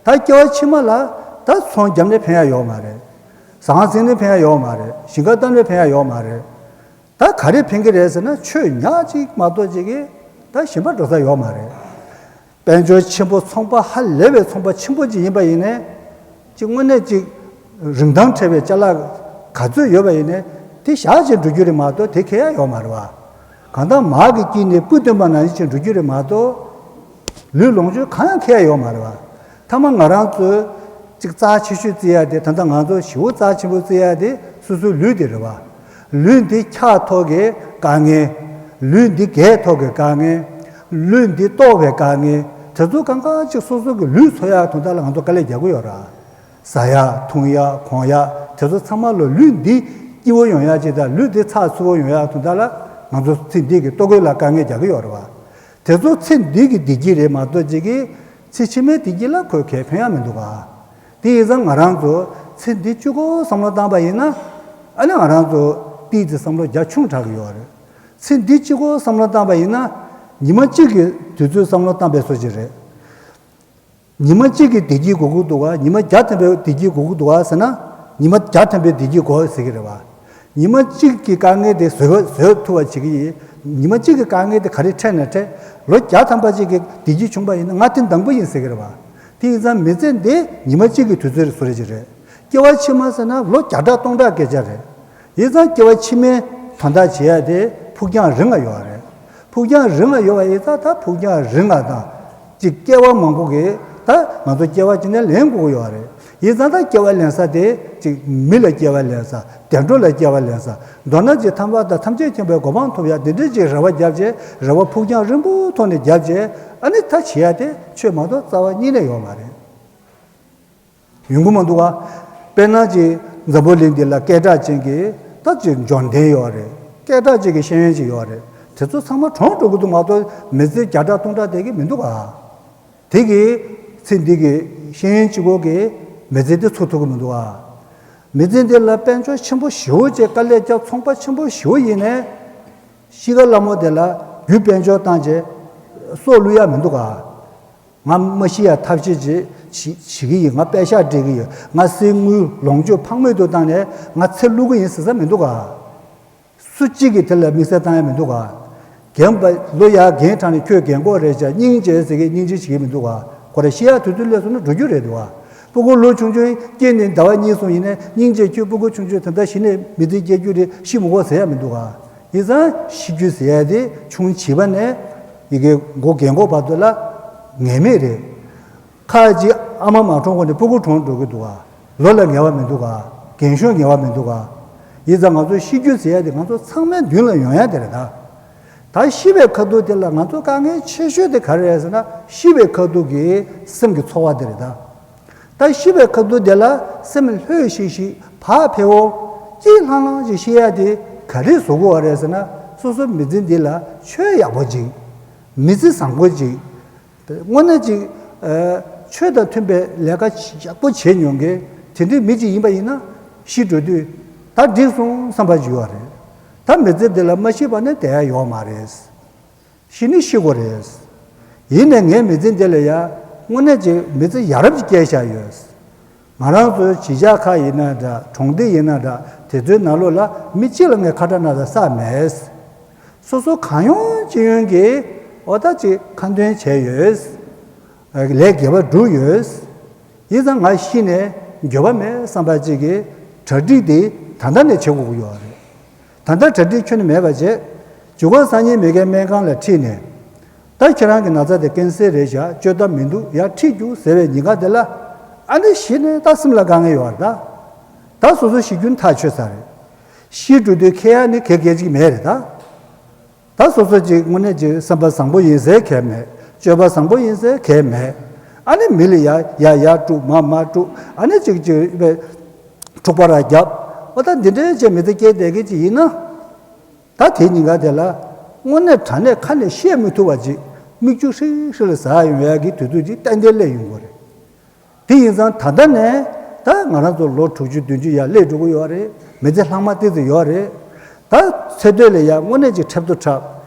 ད་སྐྱེ་བ་ཕྱི་མ་ལ་ད་ཚོང་བརྒྱབ་ནས་ཕན་ཡ་ཡོད་མ་རེད། ཟ་ཁང་བཙུགས་ནས་ཕན་ཡ་ཡོད་མ་རེད། ཞིང་ཁ་བཏབ་ནས་ཕན་ཡ་ཡོད་མ་རེད། ད་ག་རེ་ཕན་གྱི་རེད་ཟེར་ན། ཆོས་ཉག་གཅིག་མ་གཏོགས་ཅིག་གིས་ད་གཞན་པ་འགྲོ་ས་ཡོད་མ་རེད། དཔལ་འབྱོར་ཆེན་པོ་ཚོང་པ་ཧ་ལས་པའི་ཚོང་པ་ཆེན་པོ་ཅིག་ཡིན་པ་ཡིན་ནའི། ཅིག་དངོས་གནས་ཅིག་རིན་ཐང་བྲལ་བའི་ཅ་ལག་ག་ཚོད་ཡོད་པ་ཡིན་ནའི་དེ་བཞག་བྱས་འགྲོ་རྒྱུ་རེད་མ་གཏོགས་དེ་ཁེ་ཡ་ཡོད་མ་རེད་བ། གང་ལྟར་མར་གྱི་དཀྱིལ་ནས་སྤུ་བཏོན་པ་ནང་བཞིན་བྱས་འགྲོ་རྒྱུ་རེད་མ་གཏོགས། ལུས་ལོངས་སྤྱོད་གང་ཡང་ཁེ་ཡ་ཡོད་མ་རེད་བ། མཐའ་མ་ང་རང་ཚོས་ཅིག་རྩ་ཆེ་ཤོས་བརྩི་ཡ་དེ། ད་ལྟ་ང་ཚོ་ཞེ་པོ་རྩ་ཆེན་པོ་བརྩི་ཡ་དེ་སོ་སོའི་ལུས་དེ་རེད་བ། ལུས་འདི་འཁྱག་ཐོག་གི་དཀའ་ངལ། ལུས་འདི་རྒས་ཐོག་གི་དཀའ་ངལ། ལུས་འདི་ལྟོགས་པའི་དཀའ་ངལ། དེ་ཚོ་གང་ག་ཅིག་སོ་སོ་གི་ལུས་འཚོ་ཡག་དོན་དག་ལ་ང་ཚོ་དཀའ་ལས་རྒྱག་གི་ཡོད་ར། ཟ་ཡག་འཐུང་ཡག་གོན་ཡག་དེ་ཚོ་ཚང་མ་ལོ་ལུས་འདི་སྐྱིད་པོ་ཡོང་ཡག་ཅིག་དང་ལུས་འདི་ཚགས་ཚུད་པོ་ཡོང་ཡག་དོན་དག་ལ་ང་ཚོ་ཚེ་འདི་གི་ལྟོ་གོས་ལ་དཀའ་ངལ་རྒྱག་གི་ཡོད་ར་བ། དེ་ཚོ་ཚེ་འདི་གི་བདེ་སྐྱིད་རེད་མ་གཏོགས་ཅིག་གི་ཚེ་ཕྱི་མའི་བདེ་སྐྱིད་ལ་ཁོས་གལ་ཕན་ཡག་མི་འདུག་ག་དེ་ཡིན་ཙང་ང་རང་ཚོ་ཚེ་འདི་གཅིག་པོ་བསམ་བློ་བཏང་པ་ཡིན་ན། ཨ་ནི་ང་རང་ཚོ་ཏིས་ཙི་བསམ་བློ་རྒྱ་ཆུང་དྲགས་ཀྱི་ཡོད་རེད། ཚེ་འདི་གཅིག་པོ་བསམ་བློ་བཏང་པ་ཡིན་ན། ཉི་མ་གཅིག་གི་དུས་ཚོད་བསམ་བློ་བཏང་པའི་བཟོ་ཅིག་རེད། ཉི་མ་གཅིག་གི་བདེ་སྐྱིད་དགོས་ཀྱི་འདུག་ག་ཉི་མ་བརྒྱ་ཐམ་པའི་བདེ་སྐྱིད་དགོས་ཀྱི་འདུག་ག་ཟེར་ན། ཉི་མ་བརྒྱ་ཐམ་པའི་བདེ་སྐྱིད་དགོས་ཟེར་གྱི་རེད་བ། ཉི་མ་གཅིག་གི་དཀའ་ངལ་དེ་བཟོད་བཟོད་ཐུབ་པ་བྱེད་ཀྱི་ཡིན། ཉི་མ་གཅིག་གི་དཀའ་ངལ་དེ་ག་རེ་འཕྲད་ན་འཕྲད། ལོ་བརྒྱ་ཐམ་པ་གཅིག་གི་བདེ་སྐྱིད་བྱུང་པ་ཡིན་ན་ང་དེ་དང་པོ་ཡིན་ཟེར་གྱི་རེད་བ། དེ་ཡིན་ཙང་མི་ཚེ་འདི་ཉི་མ་གཅིག་གི་དུས་ཚོད་བཟོ་རེ་ཅིག་རེད། སྐྱེ་བ་ཕྱི་མ་ཟེར་ན་ལོ་བརྒྱ་ཕྲག་སྟོང་ཕྲག་སྐད་ཆ་རེད། ཡིན་ཙང་སྐྱེ་བ་ཕྱི་མའི་དོན་དག་བྱེད་ཡ་དེ་ཕུགས་རྒྱང་རིང་ང་ཡོད་རེད། ཕུགས་རྒྱང་རིང་ང་ཡོད་པ་ཡིན་ཙང་ད་ཕུགས་རྒྱང་རིང་ང་དང་། ཅིག་སྐྱེ་བ་མང་པོ་གིས་ད་ང་ཚོ་སྐྱེ་བ་ཅིག་ནས་ལེན་དགོས་ཀྱི་ཡོད་རེད། ཡིན་ཙང་ད་སྐྱེ་བ་ལེན་ས་དེ་ཅིག་མི་ལ་སྐྱེ་བ་ལེན་ས། བདེ་འགྲོ་ལ་སྐྱེ་བ་ལེན་ས། མདོར་ན་ཅིག་ཐར་པ་དང་ཐམས་ཅད་མཁྱེན་པའི་གོ་འཕང་ཐོབ་ཡ་འདི་འདྲའི་ཅིག་རེ་བ་བརྒྱབ་བྱས་རེ་བ་ཕུགས་རྒྱང་རིང་པོའི་ཐོག་ནས་བརྒྱབ་བྱས་ཨ་ནི་ད་བྱེད་ཡ་དེ་ཆོས་མ་གཏོགས་རྩ་བ་ཉིད་ནས་ཡོད་མ་རེད། ཡོང་གི་མ་འདུག་ག་དཔེར་ན་ཅིག་འཛམ་བུ་གླིང་འདི་ལ་སྐད་གྲགས་ཅན་གྱི་ད་ཅིག་འབྱོར་ལྡན་ཡོད་རེད། སྐད་གྲགས་ཅན་གྱི་ཤེས་ཡོན་ཅིག་ཡོད་རེད། དེ་ཚོ་ཚང་མ་གྲོངས་འགྲོ་གི་འདུག་མ་གཏོགས་མི་ཚེ་བརྒྱ་ཕྲག་སྟོང་ཕྲག་བསྡད་ཀྱི་མི་འདུག་ག་དེ་གི་ཚེ་འདི་གི་ཤེས་ཡོན་གཅིག་པོ་གི་མི་ཚེ་འདི་འཚོ་ཐུབ་ཀྱི་མི་འདུག་ག་མི་ཚེ་འདི་ལ་དཔལ་འབྱོར་ཆེན་པོ་ཞེ་པོ་ཅིག་དཀའ་ལས་བརྒྱབ་ཚོང་པ་ཆེན་པོ་ཞེ་པོ་ཡིན་ནའི་གཤིས་ཀ་སླ་མོ་དེ་ལ་རྒྱུ་དཔལ་འབྱོར་བཏང་བྱས་སྲོག་བླུ་ཡ་མི་འདུག་ག་ང་མ་ཤི་ཡ་ཐབས་ཤེས་ཅིག་བྱེད་བྱེད་ཀྱི་ཡིན། ང་པད་ཤག་སྦྲེལ་གྱི་ཡོད། ང་གསེར་དངུལ་ལོངས་སྤྱོད་ཕངས་མེད་དུ་བཏང་ནས་ང་ཚེ་བླུ་གི་ཡིན་ཟེར་ས་མི་འདུག་ག་སུ་གཅིག་གིས་དེ་ལ་དམིགས་བསལ་བཏང་ཡ་མི་འདུག་ག་རྒན་པ་ལོ་ཡར་རྒན་གྲངས་ནས་ཁྱོད་རྒན་གོག་རེད་བྱ་སྙིང་རྗེ་ཟེར་གི་སྙིང་རྗེ་བྱེད་ཀྱི་མི་འདུག་ག་ཁོ་ར་ཤི་ཡ་དུས་ཚོད་སླེབས་སོང་ན་འགྲོ་རྒྱུ་རེད་འདུག་ག་སྤུ་གུ་ལོ་ཆུང་ཆུང་སྐྱེས་ནས་ཟླ་བ་གཉིས་སོང་ཡིན་ནའི་སྙིང་རྗེ་ཁྱོད་སྤུ་གུ་ཆུང་ཆུང་དེ་འདྲ་གཞི་ནས་མི་ཚེ་སྐྱེལ་རྒྱུ་རེད་ཤི་མི་དགོས་ཟེར་ཡ་མི་འདུག་ག་ཡིན་ཙང་ཤི་རྒྱུ་ཟེར་ཡ་དེ་ཆུང་བྱིས་པ་ནས་ཡི་གེ་མགོ་རྒན་གོག་བར་དུ་ལ་ངེས་མེད་རེད། ཁ་ཅིག་ཨ་མ་མ་གྲོངས་གོང་ནས་སྤུ་གུ་གྲོངས་འགྲོ་གི་འདུག་ག་ལོ་ལ་ངལ་བ་མི་འདུག་ག་རྒན་གཞོན་ངལ་བ་མི་འདུག་ག་ཡིན་ཙང་ང་ཚོ་ཤི་རྒྱུ་ཟེར་ཡ་དེ་ང་ཚོ་ཚང་མའི་མདུན་ལ་ཡོང་ཡ་དེ་རེད་ད། ད་ཤི་བའི་ཁ་ཐུག་དེ་ལ་ང་ཚོ་དཀའ་ངལ་ཆེ་ཤོས་དེ་ག་རེ་རེད་ཟེར་ན་ཤི་བའི་ཁ་ཐུག་གི་སེམས་ཀྱི་ཚོར་བ་དེ་རེད་ད། ད་ཤི་བའི་ཁ་ཐུག་དེ་ལ་སེམས་ལྷོད་ཤིག་ཤིག་བག་ཕེབས་པོ་སྐྱིད་ལྷང་ལྷང་ཞིག་ཤི་ཡ་དེ་ག་རེ་བཟོ་དགོས་པ་རེད་ཟེར་ན་སོ་སོ་མི་ཚེ་འདི་ལ་ཆོས་ཡག་པོ་ཅིག་མི་ཚེ་བཟང་པོ་ཅིག་དངོས་གནས་ཅིག་ཆོས་དང་མཐུན་པའི་ལས་ཀ་ཡག་པོ་བྱེད་མྱོང་མཁན་དེ་འདྲའི་མི་ཅིག་ཡིན་པ་ཡིན་ན་ཤི་འགྲོ་དུས་ད་འགྲིག་སོང་བསམ་པ་ཅིག་ཡོད་རེད། ད་མི་ཚེ་འདི་ལ་མ་ཤི་བ་ནི་བསྡད་ཡ་ཡོད་མ་རེད། ཤི་ནི་ཤི་དགོས་རེད། ཡིན་ནའི་ངའི་མི་ཚེ་འདི་ལ་ཡ་དངོས་གནས་ཀྱི་མི་ཚེ་ཡ་རབས་ཅིག་སྐྱེལ་བཞག་ཡོད། ང་རང་ཚོའི་གཞིས་ཆགས་ཁག་ཡིན་ན་འདྲ་གྲོང་སྡེ་ཡིན་ན་འདྲ་དེ་ཚོའི་ནང་ལོགས་ལ་མི་གཅིག་ལ་ངས་ཁ་བྲལ་གནང་ས་ས་མེད། སོ་སོ་གང་ཡོང་ཅི་ཡོང་གིས་འོ་ད་ཅིག་ཁ་འདོན་བྱས་ཡོད། ལས་དགེ་བ་བསྒྲུབས་ཡོད། ཡིན་ཙང་ང་ཤི་ནས་འགྱོད་པ་མེད་བསམ་པ་ཅིག་གིས་གྲ་སྒྲིག་དེ་ད་ལྟ་ནས་བྱེད་དགོས་ཀྱི་ཡོད་རེད། ད་ལྟ་གྲ་སྒྲིག་ཁྱོན་ནས་མེད་པ་བྱས། མཇུག་ག་སང་ཉིན་མི་ཁའི་སྨན་ཁང་ལ་ཁྲིད་ནས། ད་ཁྱེད་རང་གི་ན་ཚ་དེ་ཀན་སར་རེད་བཞག་བཅོས་ཐབས་མི་འདུག་ཡར་ཁྲིད་རྒྱུགས་ཟེར་བའི་ཉིན་ཀ་དེ་ལ། ཨ་ནི་གཞི་ནས་ད་སེམས་ལ་དཀའ་ངལ་ཡོད་རེད་ད། ད་སོ་སོ་ཤི་རྒྱུ་ནི་ཐག་ཆོད་ས་རེད། ཤི་འགྲོ་དུས་ཁེ་ཡ་ནི་གེ་གེ་ཅིག་མེད་རེད་ད། ད་སོ་སོ་ཅིག་དངོས་གནས་ཅིག་སེམས་པ་བཟང་པོ་ཡིན་ཟེར་གལ་མེད། སྤྱོད་པ་བཟང་པོ་ཡིན་ཟེར་གལ་མེད། ཨ་ནི་མི་ལ་ཡ་ཡ་ཡ་དཀྲུག་མ་མ་དཀྲུག་ཨ་ནི་ཅིག་ཅིག་པའི་འཁྲུག་པ་ར་རྒྱབ། འོ་ད་འདི་འདྲའི་ཅིག་མི་ཚེ་སྐྱེལ་བསྡད་མཁན་ཅིག་ཡིན་ན། ད་དེ་ཉིན་ཀ་དེ་ལ་དངོས་གནས་དྲང་གནས་ཁ་ནས་བཤད་མི་ཐུབ་པ་ཅིག་མིག་ཆུ་ཧྲིལ་ཧྲིལ་ཟག་ཡོང་ཡག་གི་དུས་ཚོད་ཅིག་ཏན་ཏན་སླེབས་ཡོང་གི་རེད། དེ་ཡིན་ཙང་ད་ལྟ་ནས་ད་ང་རང་ཚོ་ལོ་དྲུག་ཅུ་བདུན་ཅུ་ཡར་སླེབས་འགྲོ་གི་ཡོད་རེད། མི་ཚེ་ལྷག་མ་ཏོག་ཙམ་ཡོད་རེད། ད་ཚེ་སྟོད་ལ་ཡ་དངོས་གནས་ཅིག་འཁྲབ་ཏུ་འཁྲབ།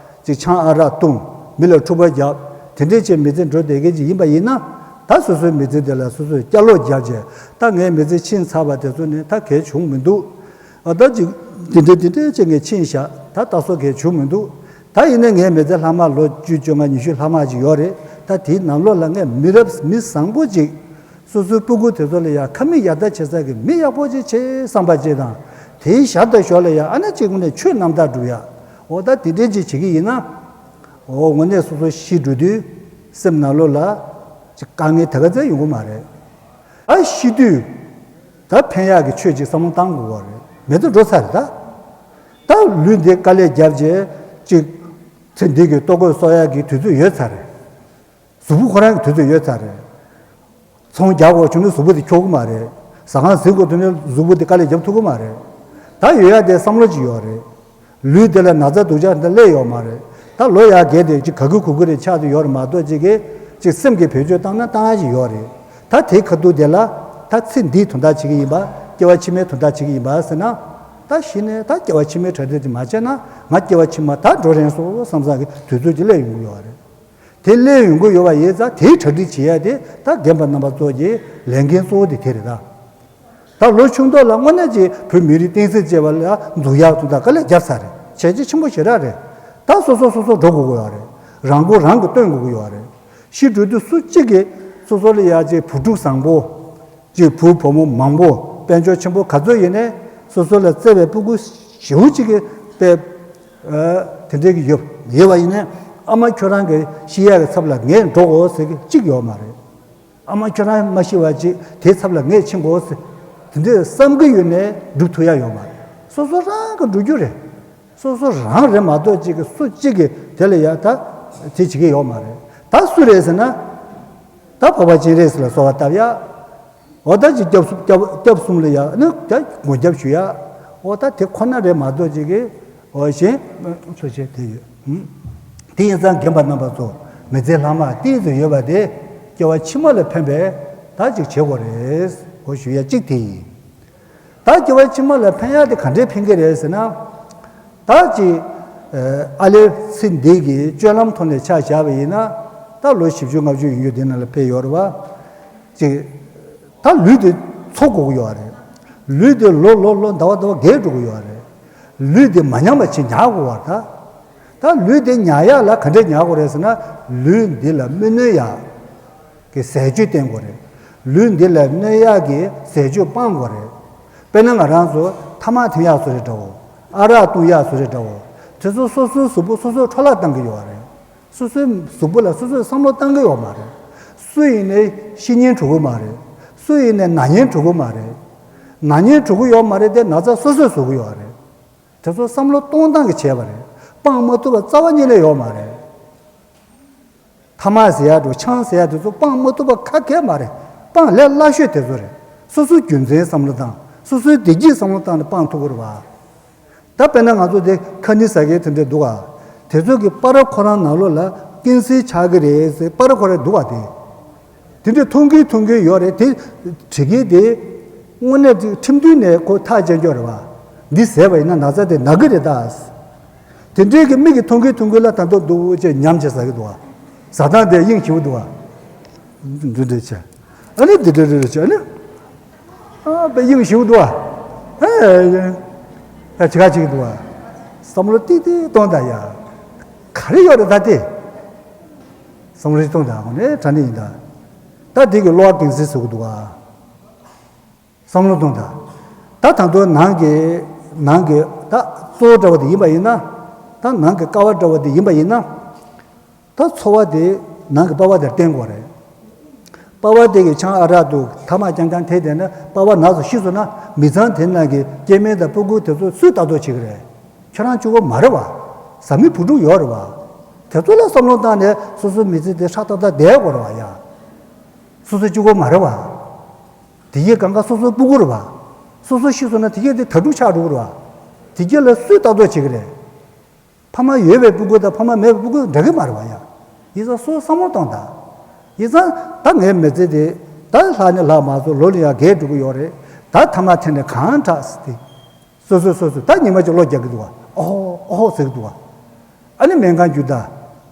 ཅིག་ཆང་ཨ་རག་བཏུང་། མི་ལ་འཁྲུག་པ་རྒྱབ། དེ་འདྲས་བྱས་མི་ཚེ་འགྲོ་བསྡད་མཁན་ཅིག་ཡིན་པ་ཡིན་ན། ད་སོ་སོའི་མི་ཚེ་དེ་ལ་སོ་སོས་བསྐྱར་ལོག་བརྒྱབ་བྱས་ད་ངའི་མི་ཚེ་ཕྱིན་ཚར་བ་དེ་ཚོ་ནས་ད་གལ་བྱུང་མི་འདུག་ཨ་ད་ཅིག་དེ་འདྲས་དེ་འདྲས་བྱས་ངས་ཕྱིན་བཞག་ད་ད་སོ་གལ་བྱུང་མི་འདུག་ད་ཡིན་ནའི་ངའི་མི་ཚེ་ལྷག་མ་ལོ་བཅུ་བཅོ་ལྔ་ཉི་ཤུ་ལྷག་མ་ཅིག་ཡོད་རེད། ད་དེའི་ནང་ལོགས་ལ་ངས་མི་རབས་མི་བཟང་པོ་ཅིག་སོ་སོའི་སྤུ་གུ་དེ་ཚོ་ལ་ཡང་ཁ་མིག་ཡར་ལྟ་བྱེད་ས་གི་མི་ཡག་པོ་ཅིག་བྱེད་བསམ་པ་ཅིག་དང་། དེའི་ཞར་དང་ཞོར་ལ་ཡང་ཨ་ནེ་གཅིག་ངོས་ནས་ཆོས་རྣམ་དག་སྒྲུབ་ཡ། འོ་ད་དེ་འདྲས་ཅིག་བྱེད་ཀྱི་ཡིན་ན། འོ་དངོས་གནས་སོ་སོ་ཤི་འགྲོ་དུས་སེམས་ནང་ལོགས་ལ་ཅིག་དཀའ་ངལ་དེ་ག་ཚད་ཡོང་གི་མ་རེད། ཨ་ཤི་དུས་ད་ཕན་ཡག་གི་ཆོས་ཅིག་བསམ་བློ་བཏང་དགོས་པ་རེད། མི་ཚེ་འགྲོ་ཚར་རེད་ད། ད་ལུས་འདི་དཀའ་ལས་བརྒྱབ་རྗེས་ཅིག་ཚེ་འདི་གི་ལྟོ་གོས་གསོག་ཡག་གི་དུས་ཚོད་ཡོད་ཚར་རེད། གཟུགས་པོ་ཁོ་རང་གི་དུས་ཚོད་ཡོད་ཚར་རེད། ཚོང་རྒྱག་དགོས་བྱུང་ན་གཟུགས་པོ་དེ་འཁྱོག་གི་མ་རེད། ཟ་ཁང་ཟིན་དགོས་དུས་ན་གཟུགས་པོ་དེ་དཀའ་ལས་རྒྱབ་ཐུབ་ཀྱི་མ་རེད། ད་ཡོད་ཡ་དེ་བསམ་བློ་ཅིག་ཡོད་རེད། ལུས་དེ་ལ་ན་ཚ་སྡུག་ཅག་འདི་སླེབས་ཡོད་མ་རེད། ད་ལོ་ཡར་རྒས་དེ་ཅིག་ག་གི་གུ་གི་རེ་ཆགས་དུ་ཡོད་རེད་མ་གཏོགས་ཅིག་གིས་ཅིག་སེམས་ཀྱི་བེད་སྤྱོད་བཏང་ན་བཏང་ཡ་ཅིག་ཡོད་རེད། ད་དེའི་ཁ་ཐུག་དེ་ལ་ད་ཚེ་འདིའི་དོན་དག་བྱེད་ཀྱི་ཡིན་པ། སྐྱེ་བ་ཕྱི་མའི་དོན་དག་བྱེད་ཀྱི་ཡིན་པ་ཟེར་ན། ད་གཞི་ནས་ད་སྐྱེ་བ་ཕྱི་མའི་གྲ་སྒྲིག་དེ་མ་བྱས་ན་ང་སྐྱེ་བ་ཕྱི་མ་ད་འགྲོ་རན་སོང་བསམ་བསམ་གྱི་དུས་ཚོད་ཅིག་སླེབས་ཡོང་གི་ཡོད་རེད། དེ་སླེབས་ཡོང་གི་ཡོད་པ་ཡིན་ཙང་དེའི་གྲ་སྒྲིག་བྱེད་ཡ་དེ་ད་རྒན་པ་རྣམ་པ་ཚོ་གི་ལས་འགན་གཙོ་བོ་དེ་དེ་རེད་ད། ད་ལོ་ཆུང་མདོག་ལ་དངོས་གནས་ཀྱི་བོད་མི་རིགས་བསྟན་སྲིད་ཅེས་པ་ལ་འཛུགས་ཡག་ཚོ་ད་དཀའ་ལས་བརྒྱབ་ཚར་རེད། བྱས་རྗེས་ཆེན་པོ་ཞེ་དྲག་རེད། ད་སོ་སོ་སོ་སོ་འགྲོ་དགོས་ཀྱི་ཡོད་རེད། རང་མགོ་རང་གིས་སྟོན་དགོས་ཀྱི་ཡོད་རེད། ཤི་འགྲོ་དུས་སུ་གཅིག་གིས་སོ་སོ་ལ་ཡ་གཅིག་བུ་ཕྲུག་བཟང་པོ། གཅིག་བུ་བུ་མོ་མང་པོ་དཔལ་འབྱོར་ཆེན་པོ་ག་ཚོད་ཡིན་ནའི་སོ་སོ་ལ་བརྩེ་བའི་སྤུ་གུ་ཞེ་པོ་གཅིག་གིས་དཔེ། ཨ། དེ་འདྲའི་གི་ཡོད་ཡོད་པ་ཡིན་ནའི་ཨ་མ་ཁྱོད་རང་གི་ཤི་ཡག་གི་ཚབ་ལ་ངས་འགྲོ་དགོས་ཟེར་གི་གཅིག་ཡོད་མ་རེད། ཨ་མ་ཁྱོད་རང་མ་ཤི་བ་ཅིག་དེའི་ཚབ་ལ་ངས་ཕྱིན་དགོས་ཟེར། དེ་འདྲའི་བསམ་གི་ཡོད་ནའི་སྒྲུབ་ཐུབ་ཡ་ཡོད་མ་རེད། སོ་སོ་རང་གི་འགྲོ་རྒྱུ་རེད། སོ་སོ་རང་རེད་མ་གཏོགས་གཅིག་གི་སུ་གཅིག་གིས་དེ་ལ་ཡ་ད་དེ་བྱེད་ཀྱི་ཡོད་མ་རེད། ད་སུ་རེད་ཟེར་ན། ད་འཕགས་པ་སྤྱན་རས་གཟིགས་ལ་གསོལ་བ་བཏབ་ཡ། འོ་ད་ཅིག་སྐྱབས་སུ་སྐྱབས་སྐྱབས་གསུམ་ལ་ཡ་ནི་ད་སྒོམ་སྐྱབས་ཞུ་ཡ། འོ་ད་དེ་ཁོ་ན་རེད་མ་གཏོགས་གཅིག་གིས་འོ་གཞན་འཚོ་བྱེད་དེ་ཡོད། དེ་ཡིན་ཙང་རྒན་པ་རྣམ་པ་ཚོ་མི་ཚེ་ལྷག་མ་ཏོག་ཙམ་ཡོད་པ་དེ་སྐྱེ་བ་ཕྱི་མ་ལ་ཕན་པའི་ད་ཅིག་བྱེད་དགོས་རེད། འོ་ཞུ་ཡ་གཅིག་དེ་ཡིན། ད་སྐྱེ་བ་ཕྱི་མ་ལ་ཕན་ཡག་དེ་ག་འདྲས་ཕན་གྱི་རེད་ཟེར་ན། ད་ཅིག་ཨ་ལས་ཚེ་འདི་གི་སྤྱོད་ལམ་ཐོག་ནས་ཆ་བཞག་པ་ཡིན་ན། ད་ལོ་བཞི་བཅུ་ལྔ་བཅུ་ཡིན་རྒྱུ་འདི་ནང་ལ་ཕེབས་ཡོད་རེད་བ། ཅིག་ད་ལུས་དེ་འཚོ་དགོས་ཀྱི་ཡོད་རེད། ལུས་དེ་ལོ་ལོ་ལོ་ཟླ་བ་ཟླ་བ་རྒས་འགྲོ་གི་ཡོད་རེད། ལུས་དེ་མ་ཉམས་པ་ཅིག་ཉར་དགོས་པ་རེད་ད། ད་ལུས་དེ་ཉར་ཡག་ལ་ག་འདྲས་ཉར་དགོས་རེད་ཟེར་ན། ལུས་འདི་ལ་མི་གནོད་ཡག་གི་ཟས་སྤྱོད་བསྟེན་དགོས་རེད། ལུས་འདི་ལ་གནོད་ཡག་གི་ཟས་སྤྱོད་སྤང་དགོས་རེད། དཔེར་ན་ང་རང་ཚོ་ཐ་མག་འཐེན་ཡག་བཟོ་རེད་འདྲ་བོ། ཨ་རག་བཏུང་ཡག་བཟོ་རེད་འདྲ་བོ། དེ་ཚོ་སོ་སོའི་གཟུགས་པོ་སོ་སོས་འཕྲོ་བརླག་བཏང་གི་ཡོད་རེད། སོ་སོའི་གཟུགས་པོ་ལ་སོ་སོས་བསམ་བློ་བཏང་གི་ཡོད་མ་རེད། སུ་ཡིན་ནའི་ཤི་ཉེན་འགྲོ་གི་མ་རེད། སུ་ཡིན་ནའི་ན་ཉེན་འགྲོ་གི་མ་རེད། ན་ཉེན་འགྲོ་གི་ཡོད་མ་རེད་དེ་ན་ཚ་སོ་སོས་བཟོ་གི་ཡོད་རེད། དེ་ཚོ་བསམ་བློ་གཏོང་སྟངས་ཀྱིས་བྱས་པ་རེད། སྤང་མ་ཐུབ་པ་རྩ་བ་ཉིད་ནས་ཡོད་མ་རེད། ཐ་མག་ཟེར་ཡག་འགྲོ་ཆང་ཟེར་ཡག་དེ་ཚོ་སྤང་མ་ཐུབ་པ་ཁ་གས་མ་རེད། སྤང་ལས་སླ་ཤོས་དེ་ཚོ་རེད། སོ་སོའི་རྒྱུ་མཚན་བསམ་བློ་བཏང་། སོ་སོའི་བདེ་སྐྱིད་བསམ་བློ་བཏང་ནས་སྤང་ཐུབ་ཀྱི་རེད་བ། ད་དཔེར་ན་ང་ཚོ་དེ་ཁ་ནི་ཟ་མཁན་དེ་འདྲ་འདུག་ག་དེ་ཚོ་གི་པར་ཁོ་རང་ནང་ལོགས་ལ་ཀན་སར་ཆགས་ཀྱི་རེད་ཟེར་པར་ཁོ་རང་འདུག་ག་དེ། དེ་འདྲ་མཐོང་གི་མཐོང་གི་ཡོད་རེད་དེ། བྲིས་མཁན་དེ་དངོས་གནས་དེ་ཁྲིམས་མཐུན་ནས་ཁོ་ཐག་བཅད་རྒྱུ་རེད་བ། འདི་ཟས་པ་ཡིན་ན་ན་ཚ་དེ་ན་གི་རེད་ད། དེ་འདྲའི་གི་མིག་གིས་མཐོང་གི་མཐོང་གི་ལ་ད་མདོག་འདུག་ཅེས་ཉམས་བྱས་ཟ་གི་འདུག་བ། ཟ་སྟངས་དེ་དབྱིངས་ཞེ་པོ་འདུག་བ། འདི་འདྲ་བྱས། ཨ་ནི་འདི་འདྲ་འདྲ་བྱས་ཨ་ནི། ཨ་དཔེ་དབྱིངས་ཞེ་པོ་འདུག་བ། ཨ་ཡ་ཡ། ད་ཅི་ག་ཅིག་འདུག་བ། བསམ་བློ་ཏིག་ཏིག་གཏོང་ད་ཡ། ག་རེ་ཡོད་རེད་ད་དེ། བསམ་བློ་ཞིག་གཏོང་དང་ནས་དྲ་ནས་ཡིན་ད། ད་དེ་གི་གློ་བ་གེང་སར་བཟོ་གི་འདུག་ག་བསམ་བློ་གཏོང་དང་། ད་ད་དུང་ནང་གི་ནང་གི་ད་གཙོ་བོ་འདྲ་བ་དེ་ཡིན་པ་ཡིན་ན། ད་ནང་གི་ཀ་བ་འདྲ་བ་དེ་ཡིན་པ་ཡིན་ན། ད་ཚོར་བ་དེ་ནང་གི་པ་ཕ་དེར་བརྟེན་དགོས་རེད། པ་ཕ་དེ་གི་ཆང་ཨ་རག་ཏུ་ཐ་མག་རྐྱང་རྐྱང་འཐེན་བསྡད་ན་པ་ཕ་ན་ཚ་ཤི་སོང་ན་མི་ཚང་དེ་ནང་གི་སྐྱེ་དམན་དང་སྤུ་གུ་དེ་ཚོ་སུས་ལྟ་རྟོག་བྱེད་ཀྱི་རེད། ཁྱོད་རང་གཅིག་པོ་མ་རེད་བ། བཟའ་མི་བུ་ཕྲུག་ཡོད་རེད་བ། དེ་ཚོ་ལ་བསམ་བློ་བཏང་ནས་སོ་སོའི་མི་ཚེ་དེ་ཧྲག་ཏག་ཏག་བསྡད་དགོས་རེད་བ་ཡ། སོ་སོ་གཅིག་པོ་མ་རེད་བ། དེ་གའི་གང་ག་སོ་སོའི་སྤུ་གུ་རེད་བ། སོ་སོ་ཤི་སོང་ན་དེ་གའི་དེ་དྭ་ཕྲུག་ཆགས་འགྲོ་གི་རེད་བ། དེ་གའི་ལ་སུས་ལྟ་རྟོག་བྱེད་ཀྱི་རེད། ཕ་མ་ཡོད་པའི་སྤུ་གུ་དང་ཕ་མ་མེད་པའི་སྤུ་གུ་འདྲ་གི་མ་རེད་བ་ཡ། ཡིན་ཙང་སོ་སོ་བསམ་བློ་གཏོང་དང་། ཡིན་ཙང་ད་ངའི་མི་ཚེ་དེ་ད་ལྷག་ནས་ལྷག་མ་སོང་ལོ་ལ་ཡང་རྒས་འགྲོ་གི་ཡོད་རེད། ད་ཐ་མག་འཐེན་ནས་གང་དྲག་སྲིད་དེ། སོ་སོས་སོ་སོས་ད་ཉི་མ་གཅིག་གློ་རྒྱག་གི་འདུག་བ། ཨོ་ཧོ་ཟེར་གི་འདུག་བ། ཨ་ནི་སྨན་ཁང་བརྒྱུད་ད།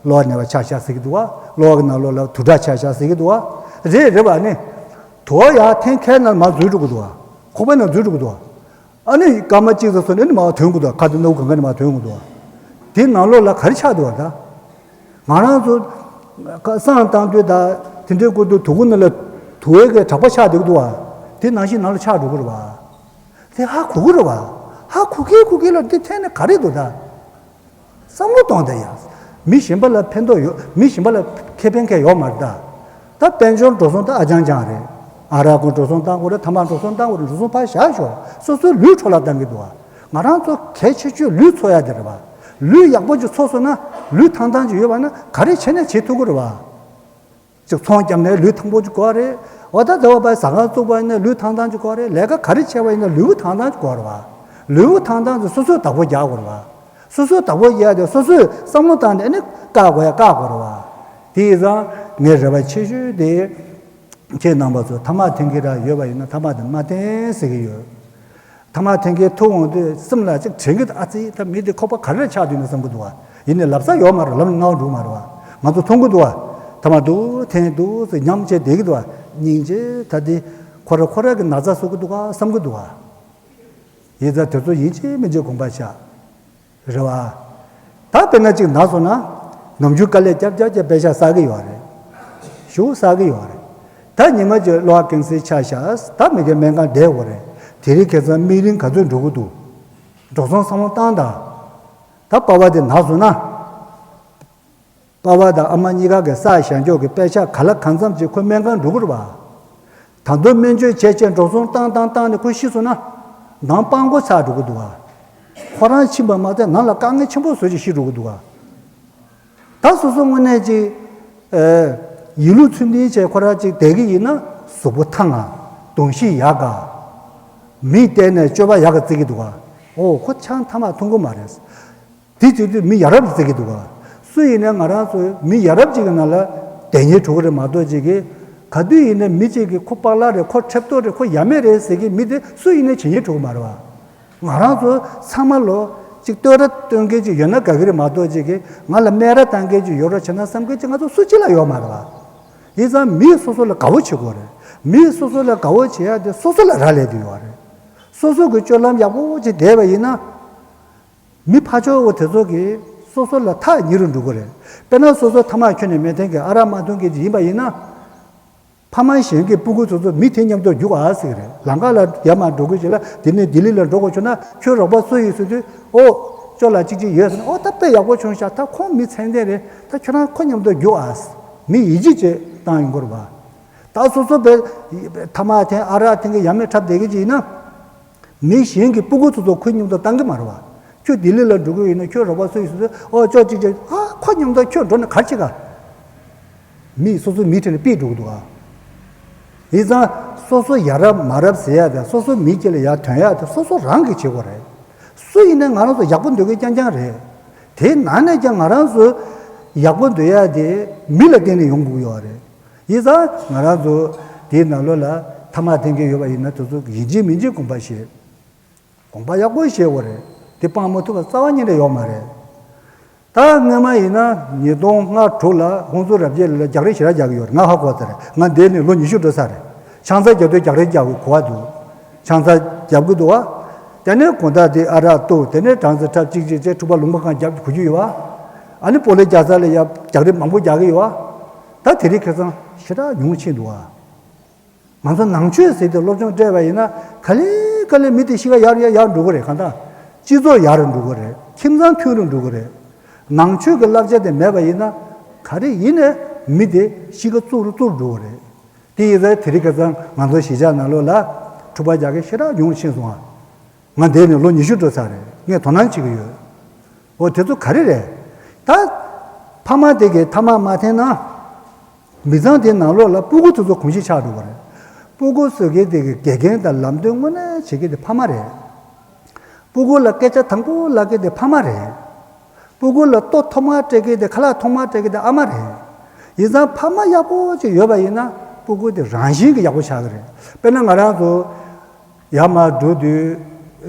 གློ་བ་ནད་པ་ཆགས་ཤག་ཟེར་གི་འདུག་བ། གློ་བ་གི་ནང་ལོགས་ལ་དུག་དྲག་ཆགས་ཤག་ཟེར་གི་འདུག་བ། རེད་རེད་བ་ཨ་ནི། དུ་བ་ཡར་འཐེན་མཁན་ནང་མར་འཛུལ་འགྲོ་གི་འདུག་བ། ཁོག་པའི་ནང་འཛུལ་འགྲོ་གི་འདུག་བ། ཨ་ནི་སྐར་མ་གཅིག་ཙམ་སོང་ནས་ཨ་ནི་མར་ཐོན་གི་འདུག་བ། ཁ་དེ་སྣ་བུག་གང་ག་ནས་མར་ཐོན་གི་འདུག་བ། དེ་ནང་ལོགས་ལ་ག་རེ་ཆགས་འདུག་བ་ད། ང་རང་ཚོ་བསང་བཏང་དུས་ད་དེ་འདྲའི་སྐོར་དུ་དུ་གུ་ནང་ལ་དུ་བའི་གི་གྲགས་པ་ཆགས་འདུག་འདུག་བ། དེ་ནང་བཞིན་ནང་ལ་ཆགས་འགྲོ་གི་རེད་བ། དེ་ཧ་གོ་གི་རེད་བ། ཧ་གོ་གི་གོ་གི་ལ་འདི་འཐེན་ནས་ག་རེ་འདུག་ད། བསམ་བློ་གཏོང་དང་ཡ། མི་གཞན་པ་ལ་ཕན་ཐོགས་ཡོད། མི་གཞན་པ་ལ་ཁེ་ཕན་གང་ཡང་ཡོད་མ་རེད་ད། ད་དཔལ་འབྱོར་འགྲོ་སོང་ད་ཨ་ཅང་ཅང་རེད། ཨ་རག་གོང་འགྲོ་སོང་བཏང་དགོས་རེད། ཐ་མག་འགྲོ་སོང་བཏང་དགོས་རེད། འགྲོ་སོང་ཕར་བཞག་ཤོག་སོ་སོའི་ལུས་འཕྲོ་བརླག་བཏང་གི་འདུག་བ། ང་རང་ཚོ་གལ་ཆེ་ཤོས་ལུས་འཚོ་ཡ་དེ་རེད་བ། ལུས་ཡག་པོ་ཅིག་འཚོ་སོང་ན་ལུས་ཐང་ཐང་ཅིག་ཡོད་པ་ན་ག་རེ་བྱས་ནས་བྱེད་ཐུབ་ཀྱི་རེད་བ། ཅིག་ཚོང་བརྒྱབ་ནས་ལུས་ཐང་པོ་ཅིག་དགོས་རེད། འོ་ད་དེ་བ་བའི་ཟ་ཁང་བཙུགས་པ་ཡིན་ན་ལུས་ཐང་ཐང་ཅིག་དགོས་རེད། ལས་ཀ་ག་རེ་བྱས་པ་ཡིན་ན་ལུས་པོ་ཐང་ཐང་ཅིག་དགོས་རེད་བ། ལུས་པོ་ཐང་ཐང་ཅིག་སོ་སོས་བདག་པོ་རྒྱག་དགོས་རེད་བ། སོ་སོས་བདག་པོ་རྒྱག་དེ་སོ་སོས་བསམ་བློ་བཏང་ནས་ཨ་ནི་བཀག་དགོས་ཡ་བཀག་དགོས་རེད་བ། དེ་ཡིན་ཙང་ངའི་རེ་བ་ཆེ་ཤོས་དེ། ཁྱེད་རྣམ་པ་ཚོ་ཐ་མག་འཐེན་གྱི་ར་ཡོད་པ་ཡིན་ན་ཐ་མག་དེ་མ་འཐེན་ཟེར་གྱི་ཡོད། ཐ་མག་འཐེན་མཁན་ཐུག་འོང་དུས་སེམས་ལ་ཅིག་དྲན་གྱི་འདུག་ཨ་ཙི་ད་མི་འདི་ཁོག་པ་ག་རེ་ཆགས་འདུག་ན་བསམ་གྱི་འདུག་བ། ཡིན་ནའི་ལབ་ས་ཡོད་མ་རེད། ལབ་ན་ངའོ་འགྲོ་མ་རེད་བ། ང་ཚོ་མཐོང་གི་འདུག་བ། ཐ་མག་འདུག་འཐེན་འདུག་ཟེར་ཉམས་བྱས་བསྡད་ཀྱི་འདུག་བ། སྙིང་རྗེ་ད་འདི་ཁོ་ར་ཁོ་ར་གི་ན་ཚ་གསོ་གི་འདུག་ག་བསམ་གྱི་འདུག་བ། ཡིན་ཙང་དེ་ཚོ་ཡིན་གཅིག་མིན་གཅིག་དགོངས་པ་བཞག་རེད་བ། ད་དཔེར་ན་གཅིག་ན་སོང་ན། ནམ་རྒྱུན་དཀའ་ལས་རྒྱབ་རྒྱབ་རྒྱབ་པེ་ཤ་བསགས་ཀྱི་ཡོད་རེད། ཞུ་བསགས་ཀྱི་ཡོད་རེད། ད་ཉི་མ་གཅིག་གློ་བ་ཀན་སར་ཆགས་ཤག་ད་མི་གའི་སྨན་ཁང་བསྡད་དགོས་རེད། དེ་རིང་ཁ་སང་དམིགས་རིམ་ག་ཚོད་འགྲོ་གི་འདུག་འགྲོ་སོང་བསམ་བློ་བཏང་དང་། ད་པ་ཕ་དེ་ན་སོང་ན། པ་ཕ་དང་ཨ་མ་གཉིས་ཀ་གི་བསགས་བཞག་འཇོག་གི་པེ་ཤ་ག་ལ་གང་འཚམ་ཅིག་ཁོ་སྨན་ཁང་འགྲོ་གི་རེད་བ། ད་དུང་སྨན་བཅོས་བྱས་བྱས་འགྲོ་སོང་བཏང་བཏང་བཏང་ནས་ཁོ་ཤི་སོང་ན། ནང་སྤང་མགོ་ཚར་འགྲོ་གི་འདུག་བ། ཁོ་རང་ཕྱིན་པ་མ་ཟད་ནང་ལ་དཀའ་ངལ་ཆེན་པོ་བཟོས་བྱས་ཤི་འགྲོ་གི་འདུག་བ། ད་སོ་སོ་དངོས་གནས་ཅིག་ཨེ། ཡིན་ལུགས་ཚུལ་མཐུན་བྱས་ཁོ་རང་ཅིག་བསྡད་ཀྱི་ཡིན་ན་གཟུགས་པོ་ཐང་ང་། གདོང་ཤེས་ཡག་ག་མིས་བལྟས་ནས་སྤྱོད་པ་ཡག་ག་བརྩི་གི་འདུག་བ། ཨོ་ཁོ་ཆང་ཐ་མག་འཐུང་གི་མ་རེད། དེ་དུས་དུས་མི་ཡ་རབས་བརྩི་གི་འདུག་ག་སུ་ཡིན་ནའི་ང་རང་ཚོ་མི་ཡ་རབས་ཅིག་གི་ནང་ལ་བསྡད་ཉེན་འགྲོ་གི་རེད་མ་གཏོགས་ཅིག་གི། ག་དུས་ཡིན་ནའི་མི་གཅིག་གིས་ཁོ་པག་ལག་རེད། ཁོ་ཁྲེབ་ཏོ་རེད། ཁོ་ཡ་མེད་རེད་ཟེར་གི་མི་དེ་སུ་ཡིན་ནའི་བྱེད་ཉེན་འགྲོ་གི་མ་རེད་བ། ང་རང་ཚོ་ཚང་མ་ལོ་ཅིག་བསྟོད་ར་སྟོན་མཁན་ཅིག་ཡོད་ན་དགའ་གི་རེད་མ་གཏོགས་ཅིག་གི་ང་ལ་སྨད་ར་བཏང་མཁན་ཅིག་ཡོད་རོགས་བྱེད་ན་བསམ་མཁན་ཅིག་ང་ཚོ་སུ་གཅིག་ལ་ཡོད་མ་རེད་བ། ཡིན་ཙང་མི་སོ་སོ་ལ་དགའ་བོ་བྱེད་དགོས་རེད། མི་སོ་སོ་ལ་དགའ་བོ་བྱེད་ཡ་དེ་སོ་སོ་ལ་རག་ལས་དེ་ཡོད་རེད། སོ་སོ་གི་སྤྱོད་ལམ་ཡག་པོ་ཅིག་བསྡད་པ་ཡིན་ན། མི་ཕར་ཕྱོགས་འོ་དེ་ཚོ་གིས་སོ་སོ་ལ་ཐག་ཉེ་རུ་འགྲོ་གི་རེད། དཔེར་ན་སོ་སོ་ཐ་མག་ཁྱོན་ནས་མི་འཐེན་མཁན་ཨ་རག་མ་འཐུང་མཁན་ཅིག་ཡིན་པ་ཡིན་ན། ཕ་མ་གཞན་གྱི་སྤུ་གུ་ཚོ་ཚོ་མི་དེ་མཉམ་དུ་རྒྱུག་ཨ་ཟེར་གི་རེད། ལམ་ཁ་ལ་ཡར་མར་འགྲོ་དགོས་ཅིག་ལ་དེ་ནས་ལྡི་ལི་ལ་འགྲོ་དགོས་བྱུང་ན་ཁྱོད་རོགས་པ་སུ་ཡིན་ཟེར་དུས་ཨོ། ཅོ་ལགས་གཅིག་གཅིག་ཡོད་ཟེར་ན་ཨོ་ད་དཔེ་ཡག་པོ་བྱུང་ཤག་ད་ཁོང་མི་ཚད་ལྡན་རེད། ད་ཁྱོད་རང་ཁོ་མཉམ་དུ་རྒྱུག་ཨ་ཟེར། མི་ཡིད་ཆེས་བྱེད་བཏང་ཡོང་གི་རེད་བ། ད་སོ་སོ་དཔེ་ཐ་མག་འཐེན་ཨ་རག་འཐེན་གི་ཡ་མེད་འཁྲབ་བསྡད་གི་ཅིག་ཡིན་ན། མི་གཞན་གྱི་སྤུ་གུ་ཚོ་ཚོ་ཁོའི་མཉམ་དུ་བཏང་གི་མ་རེད་བ། ཁྱོད་ལྡི་ལི་ལ་འགྲོ་གི་ཡོད་ན་ཁྱོད་རོགས་པ་སུ་ཡིན་ཟེར་དུས་ཨོ་ཅོ་གཅིག་གཅིག་ཨ་ཁོ་མཉམ་དུ་ཁྱོད་འགྲོ་ན་ག་རེ་བྱེད་ག་མི་སོ་སོ་མི་དེ་ནས་ཕུད་འགྲོ་གི་འདུག་ག་ཡིན་ཙང་སོ་སོ་ཡ་རབས་མ་རབས་ཟེར་ཡ་དང་སོ་སོ་མི་སྐྱེ་ལ་ཡར་ཐོན་ཡ་དེ་སོ་སོ་རང་གིས་བྱེད་དགོས་རེད། སུ་ཡིན་ནའི་ང་རང་ཚོ་ཡག་པོ་འདོད་མཁན་རྐྱང་རྐྱང་རེད། དེའི་ནང་ནས་ཀྱང་ང་རང་ཚོ་ཡག་པོ་འདོད་ཡ་དེ་མི་ལ་བརྟེན་ནས་ཡོང་དགོས་ཡོད་རེད། ཡིན་ཙང་ང་རང་ཚོ་དེའི་ནང་ལོགས་ལ་ཐ་མག་འཐེན་མཁན་ཡོད་པ་ཡིན་ན་དེ་ཚོ་ཡིན་གཅིག་མིན་གཅིག་དགོངས་པ་བཞེས། དགོངས་པ་ཡག་པོ་བཞེས་དགོས་རེད། དེ་སྤང་མ་ཐུབ་པ་རྩ་བ་ཉིད་ནས་ཡོད་མ་རེད། ད་སྔོན་མ་ཡིན་ན་ཉིས་སྟོང་ལྔ་དྲུག་ལ་ཧོན་སུར་རབ་རྒྱས་ལ་རྒྱག་རེས་ཞེ་དྲག་རྒྱག་གི་ཡོད་རེད། ང་ཧ་གོ་ཚར་རེད། ང་འདིར་ནས་ལོ་ཉི་ཤུ་འགྲོ་ཚར་རེད། ཆང་ས་རྒྱག་དུས་རྒྱག་རེས་རྒྱག་དགོས་གོ་བ་འདུག་ཆང་ས་རྒྱབ་གི་འདུག་བ། དེ་ནས་དགོང་དག་དེ་ཨ་རག་བཏུང་། དེ་ནས་སྦྲང་རྩི་འཁྲབ་གཅིག་གཅིག་བྱས་འཁྲུག་པ་ལུང་པ་གང་རྒྱབ་གོ་རྒྱུ་ཡོད་བ། ཨ་ནི་སྤོ་ལོ་རྒྱག་ས་ལ་ཡ་རྒྱག་རེས་མང་པོ་རྒྱག་གི་ཡོད་བ། ད་དེ་རིང་ཁ་སང་ཞེ་དྲག་ཉུང་ཕྱིན་འདུག་བ། ང་ཚོ་ནང་ཆོས་ཟེར་དུས་སློབ་སྦྱོང་སྤྲད་པ་ཡིན་ན་ག་ལེ་ག་ལེ་མི་དེ་གཤིས་ཀ་ཡར་ཡར་ཡར་འགྲོ་གི་རེད། གང་ལྟར་སྤྱི་ཚོགས་ཡར་འགྲོ་གི་རེད། ཁྱིམ་ཚང་མཐུན་རུ་འགྲོ་གི་རེད། ནང་ཆོས་ཀྱི་བསླབ་བྱ་དེ་མེད་པ་ཡིན་ན་ག་རེ་ཡིན་ནའི་མི་དེ་གཤིས་ཀ་བཙུགས་རུ་བཙུགས་འགྲོ་གི་རེད། དེ་ཡིན་ཙང་དེ་རིང་ཁ་སང་ང་ཚོ་གཞིས་ཆགས་ནང་ལོགས་ལ་འཁྲུག་པ་རྒྱག་མཁན་ཞེ་དྲག་ཉུང་ཕྱིན་སོང་ཨ། ང་འདིར་ནས་ལོ་ཉི་ཤུ་འགྲོ་ཚར་རེད། ངས་དོ་སྣང་བྱེད་ཀྱི་ཡོད། འོ་དེ་ཚོ་ག་རེ་རེད། ད་ཕ་མ་དེ་གིས་ཐ་མག་མ་འཐེན་ན། མི་ཚང་དེའི་ནང་ལོགས་ལ་སྤུ་གུ་དེ་ཚོ་གོམས་གཤིས་ཆགས་འགྲོ་གི་རེད། སྤུ་གུ་བཟོ་མཁན་དེ་གི་དགེ་རྒན་དང་ལམ་སྟོན་དངོས་གནས་བྱེད་མཁན་དེ་ཕ་མ་རེད། སྤུ་གུ་ལ་སྐད་ཆ་དང་པོ་ལབ་མཁན་དེ་ཕ་མ་རེད། སྤུ་གུ་ལ་ལྟོ་ཐོག་མར་སྤྲད་མཁན་དེ་ཁ་ལག་ཐོག་མར་སྤྲད་མཁན་དེ་ཨ་མ་རེད། ཡིན་ཙང་ཕ་མ་ཡག་པོ་ཅིག་ཡོད་པ་ཡིན་ན་སྤུ་གུ་དེ་རང་བཞིན་གྱིས་ཡག་པོ་ཆགས་ཀྱི་རེད། དཔེར་ན་ང་རང་ཚོ་ཡར་མར་འགྲོ་དུས།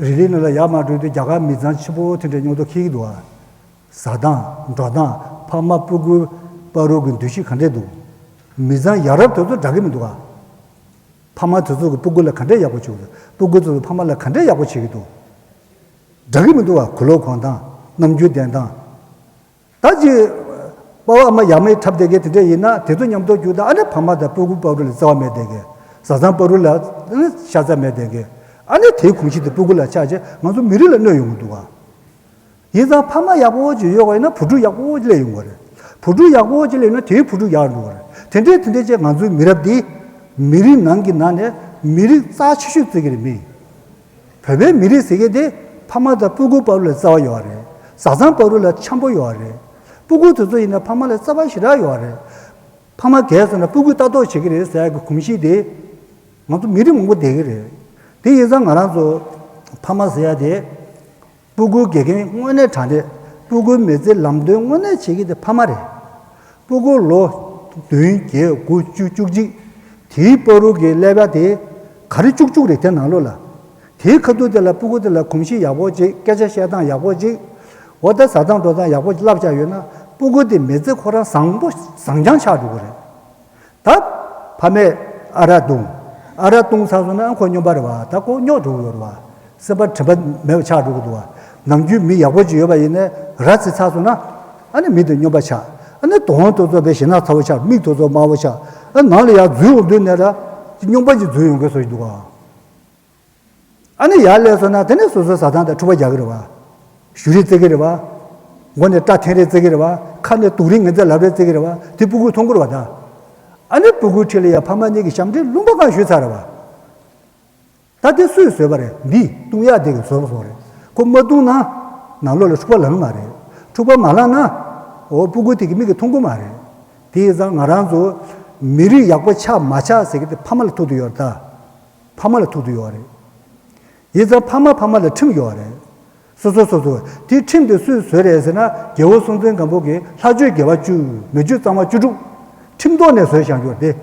རི་ལི་ནང་ལ་ཡར་མར་འགྲོ་དུས་རྒྱ་གར་མི་ཚང་ཆེན་པོ་དེ་འདྲ་མཉམ་དུ་འཁེལ་གྱི་འདུག་ཨ། བཟའ་སྟངས་འགྲོ་སྟངས་ཕ་མ་སྤུ་གུ་བར་དུ་གི་འདུ་ཤེས་ག་འདྲས་འདུག་མི་ཚང་ཡ་རབས་དེ་ཚོ་འདྲ་གི་མི་འདུག་ཨ། ཕ་མ་དེ་ཚོ་གི་སྤུ་གུ་ལ་ག་འདྲས་ཡག་པོ་བྱེད་ཀྱི་འདུག་སྤུ་གུ་ཚོ་ཕ་མ་ལ་ག་འདྲས་ཡག་པོ་བྱེད་ཀྱི་འདུག་འདྲ་གི་མི་འདུག་ཨ། གོས་ལོག་གོན་སྟངས། རྣམ་འགྱུར་བསྟན་སྟངས། ད་ཅི། པ་ཕ་ཨ་མ་ཡ་མེད་འཁྲབ་བསྡད་མཁན་དེ་འདྲས་ཡིན་ན་དེ་ཚོ་མཉམ་དུ་རྒྱུག་དང་ཨ་ནི་ཕ་མ་དང་སྤུ་གུ་བར་དུ་ལ་བརྩེ་བ་མེད་བསྡད་མཁན། བཟའ་ཚང་བར་དུ་ལ་ཨ་ནི་ཤ་ཚ་མེད་བསྡད་མཁན། ཨ་ནི་དེའི་གོམས་གཤིས་དེ་སྤུ་གུ་ལ་ཆགས་བྱས་ང་ཚོ་མི་རིགས་ལ་གནོད་ཡོང་གི་འདུག་ག་ཡིན་ཙང་ཕ་མ་ཡག་པོ་ཅིག་ཡོད་པ་ཡིན་ན་བུ་ཕྲུག་ཡག་པོ་ཅིག་སླེབས་ཡོང་གི་རེད། བུ་ཕྲུག་ཡག་པོ་ཅིག་སླེབས་ཡོང་ན་དེའི་བུ་ཕྲུག་ཡག་འགྲོ་གི་རེད། དེ་འདྲས་དེ་འདྲས་བྱས་ང་ཚོའི་མི་རབས་འདི་མི་རིགས་ནང་གི་ནང་ནས་མི་རིགས་རྩ་ཆེ་ཤོས་བརྩི་གི་རེད་མི། བོད་པའི་མི་རིགས་ཟེར་མཁན་དེ་ཕ་མ་དང་སྤུ་གུ་བར་དུ་ལ་བརྩེ་བ་ཡོད་རེད། བཟའ་ཚང་བར་དུ་ལ་འཆམ་པོ་ཡོད་རེད། སྤུ་གུ་དེ་ཚོ་ཡིན་ན་ཕ་མ་ལ་བརྩེ་བ་ཞེ་དྲག་ཡོད་རེད། ཕ་མ་རྒས་སོང་ན་སྤུ་གུས་ལྟ་རྟོག་བྱེད་ཀྱི་རེད་ཟེར་ཡ་གི་གོམས་གཤིས་དེ་ང་ཚོ་མི་རིགས་མང་པོ་བསྡད་ཀྱི་རེད། དེ་ཡིན་ཙང་ང་རང་ཚོ་ཕ་མ་ཟེར་ཡ་དེ་སྤུ་གུ་དགེ་རྒན་དངོས་གནས་དྲང་གནས་སྤུ་གུའི་མི་ཚེ་ལམ་སྟོན་དངོས་གནས་བྱེད་ཀྱི་དེ་ཕ་མ་རེད། སྤུ་གུ་ལོ་བདུན་བརྒྱད་དགུ་བཅུ་བཅུ་གཅིག་དེའི་བར་དུ་གི་ཀླད་པ་དེ་ག་རེ་བཅུག་བཅུག་རེད་དེ་ནང་ལོགས་ལ། དེའི་ཁ་ཐུག་དེ་ལ་སྤུ་གུ་དེ་ལ་གོམས་གཤིས་ཡག་པོ་ཅིག་སྐད་ཆ་བཤད་སྟངས་ཡག་པོ་ཅིག་འོ་ད་ཟ་སྟངས་འགྲོ་སྟངས་ཡག་པོ་ཅིག་བསླབ་བྱ་ཡོད་ན་སྤུ་གུ་དེ་མི་ཚེ་ཁོ་རང་བཟང་པོ་བཟང་རྐྱང་ཆགས་འགྲོ་གི་རེད། ད་ཕ་མས་ཨ་རག་བཏུང་། ཨ་རག་བཏུང་ཚར་སོང་ན་ཨ་ཁོ་སྨྱོན་པ་རེད་བ། ད་ཁོ་རྙོག་འགྲོ་གི་ཡོད་རེད་བ། སེམས་པ་དྲན་པ་མེད་པ་ཆགས་འགྲོ་གི་འདུག་བ། ནམ་རྒྱུན་མི་ཡག་པོ་ཅིག་ཡོད་པ་ཡིན་ནའི་ར་བརྩི་ཚར་སོང་ན་ཨ་ནི་མི་དེ་སྨྱོན་པ་ཆགས། ཨ་ནི་གདོང་དེ་ཚོ་དཔེ་ཞེ་ན་ཚ་བོ་ཆགས། མིག་དེ་ཚོ་དམར་བོ་ཆགས། ཨ་ནང་ལ་ཡར་འཛུལ་འོང་དུས་ནས་ར་སྨྱོན་པ་ཅིག་འཛུལ་ཡོང་གི་བཟོ་ཞིག་འདུག་བ། ཨ་ནི་ཡར་སླེབས་སོང་ན་དེ་ནས་སོ་སོའི་ཟ་སྟངས་དང་འཁྲུག་པ་རྒྱག་གི་རེད་བ། གཞུ་རེས་རྩེ་གི་རེད་བ། མགོ་ནས་སྐྲ་འཐེན་རེས་རྩེ་གི་རེད་བ། ཁ་ནས་དུག་རིལ་ངན་ཚད་ལབ་རེས་རྩེ་གི་རེད་བ། དེ་སྤུ་གུས་མཐོང་གི་རེད་བ་ད། ཨ་ནི་སྤུ་གུའི་འཁྲིས་ལ་ཡ་ཕ་མ་གཉིས་ཀྱིས་ཞབས་འདྲེན་ལུང་པ་གང་ཞུས་ཚར་རེད་བ། ད་དེ་སུས་བཟོས་པ་རེད། འདིས་བཏུང་ཡག་དེ་གིས་བཟོས་པ་སོང་རེད། ཁོ་མ་བཏུང་ན་ནང་ལོགས་ལ་འཁྲུག་པ་ལངས་མ་རེད། འཁྲུག་པ་མ་ལངས་ན་འོ་སྤུ་གུ་དེ་གིས་མིག་གིས་མཐོང་གི་མ་རེད། དེ་ཡིན་ཙང་ང་རང་ཚོ་མི་རིགས་ཡག་པོ་ཆགས་མ་ཆགས་ཟེར་གི་དེ་ཕ་མ་ལ་ཐུག་དུ་ཡོད་རེད་ད། ཕ་མ་ལ་ཐུག་དུ་ཡོད་རེད། ཡིན་ཙང་ཕ་མ་ཕ་མ་ལ་ཁྲིམས་ཡོད་རེད། སོ་སོ་སོ་སོ་དེ་ཁྲིམས་དེ་སུས་བཟོས་རེད་ཟེར་ན་རྒྱལ་བ་སྲོང་བཙན་སྒམ་པོ་གིས་ལྷ་ཆོས་དགེ་བ་བཅུ་མི་ཆོས་གཙང་མ་བཅུ་དྲུག་ཁྲིམས་ཐོག་ནས་བཟོས་བཞག་ཡོད་རེད།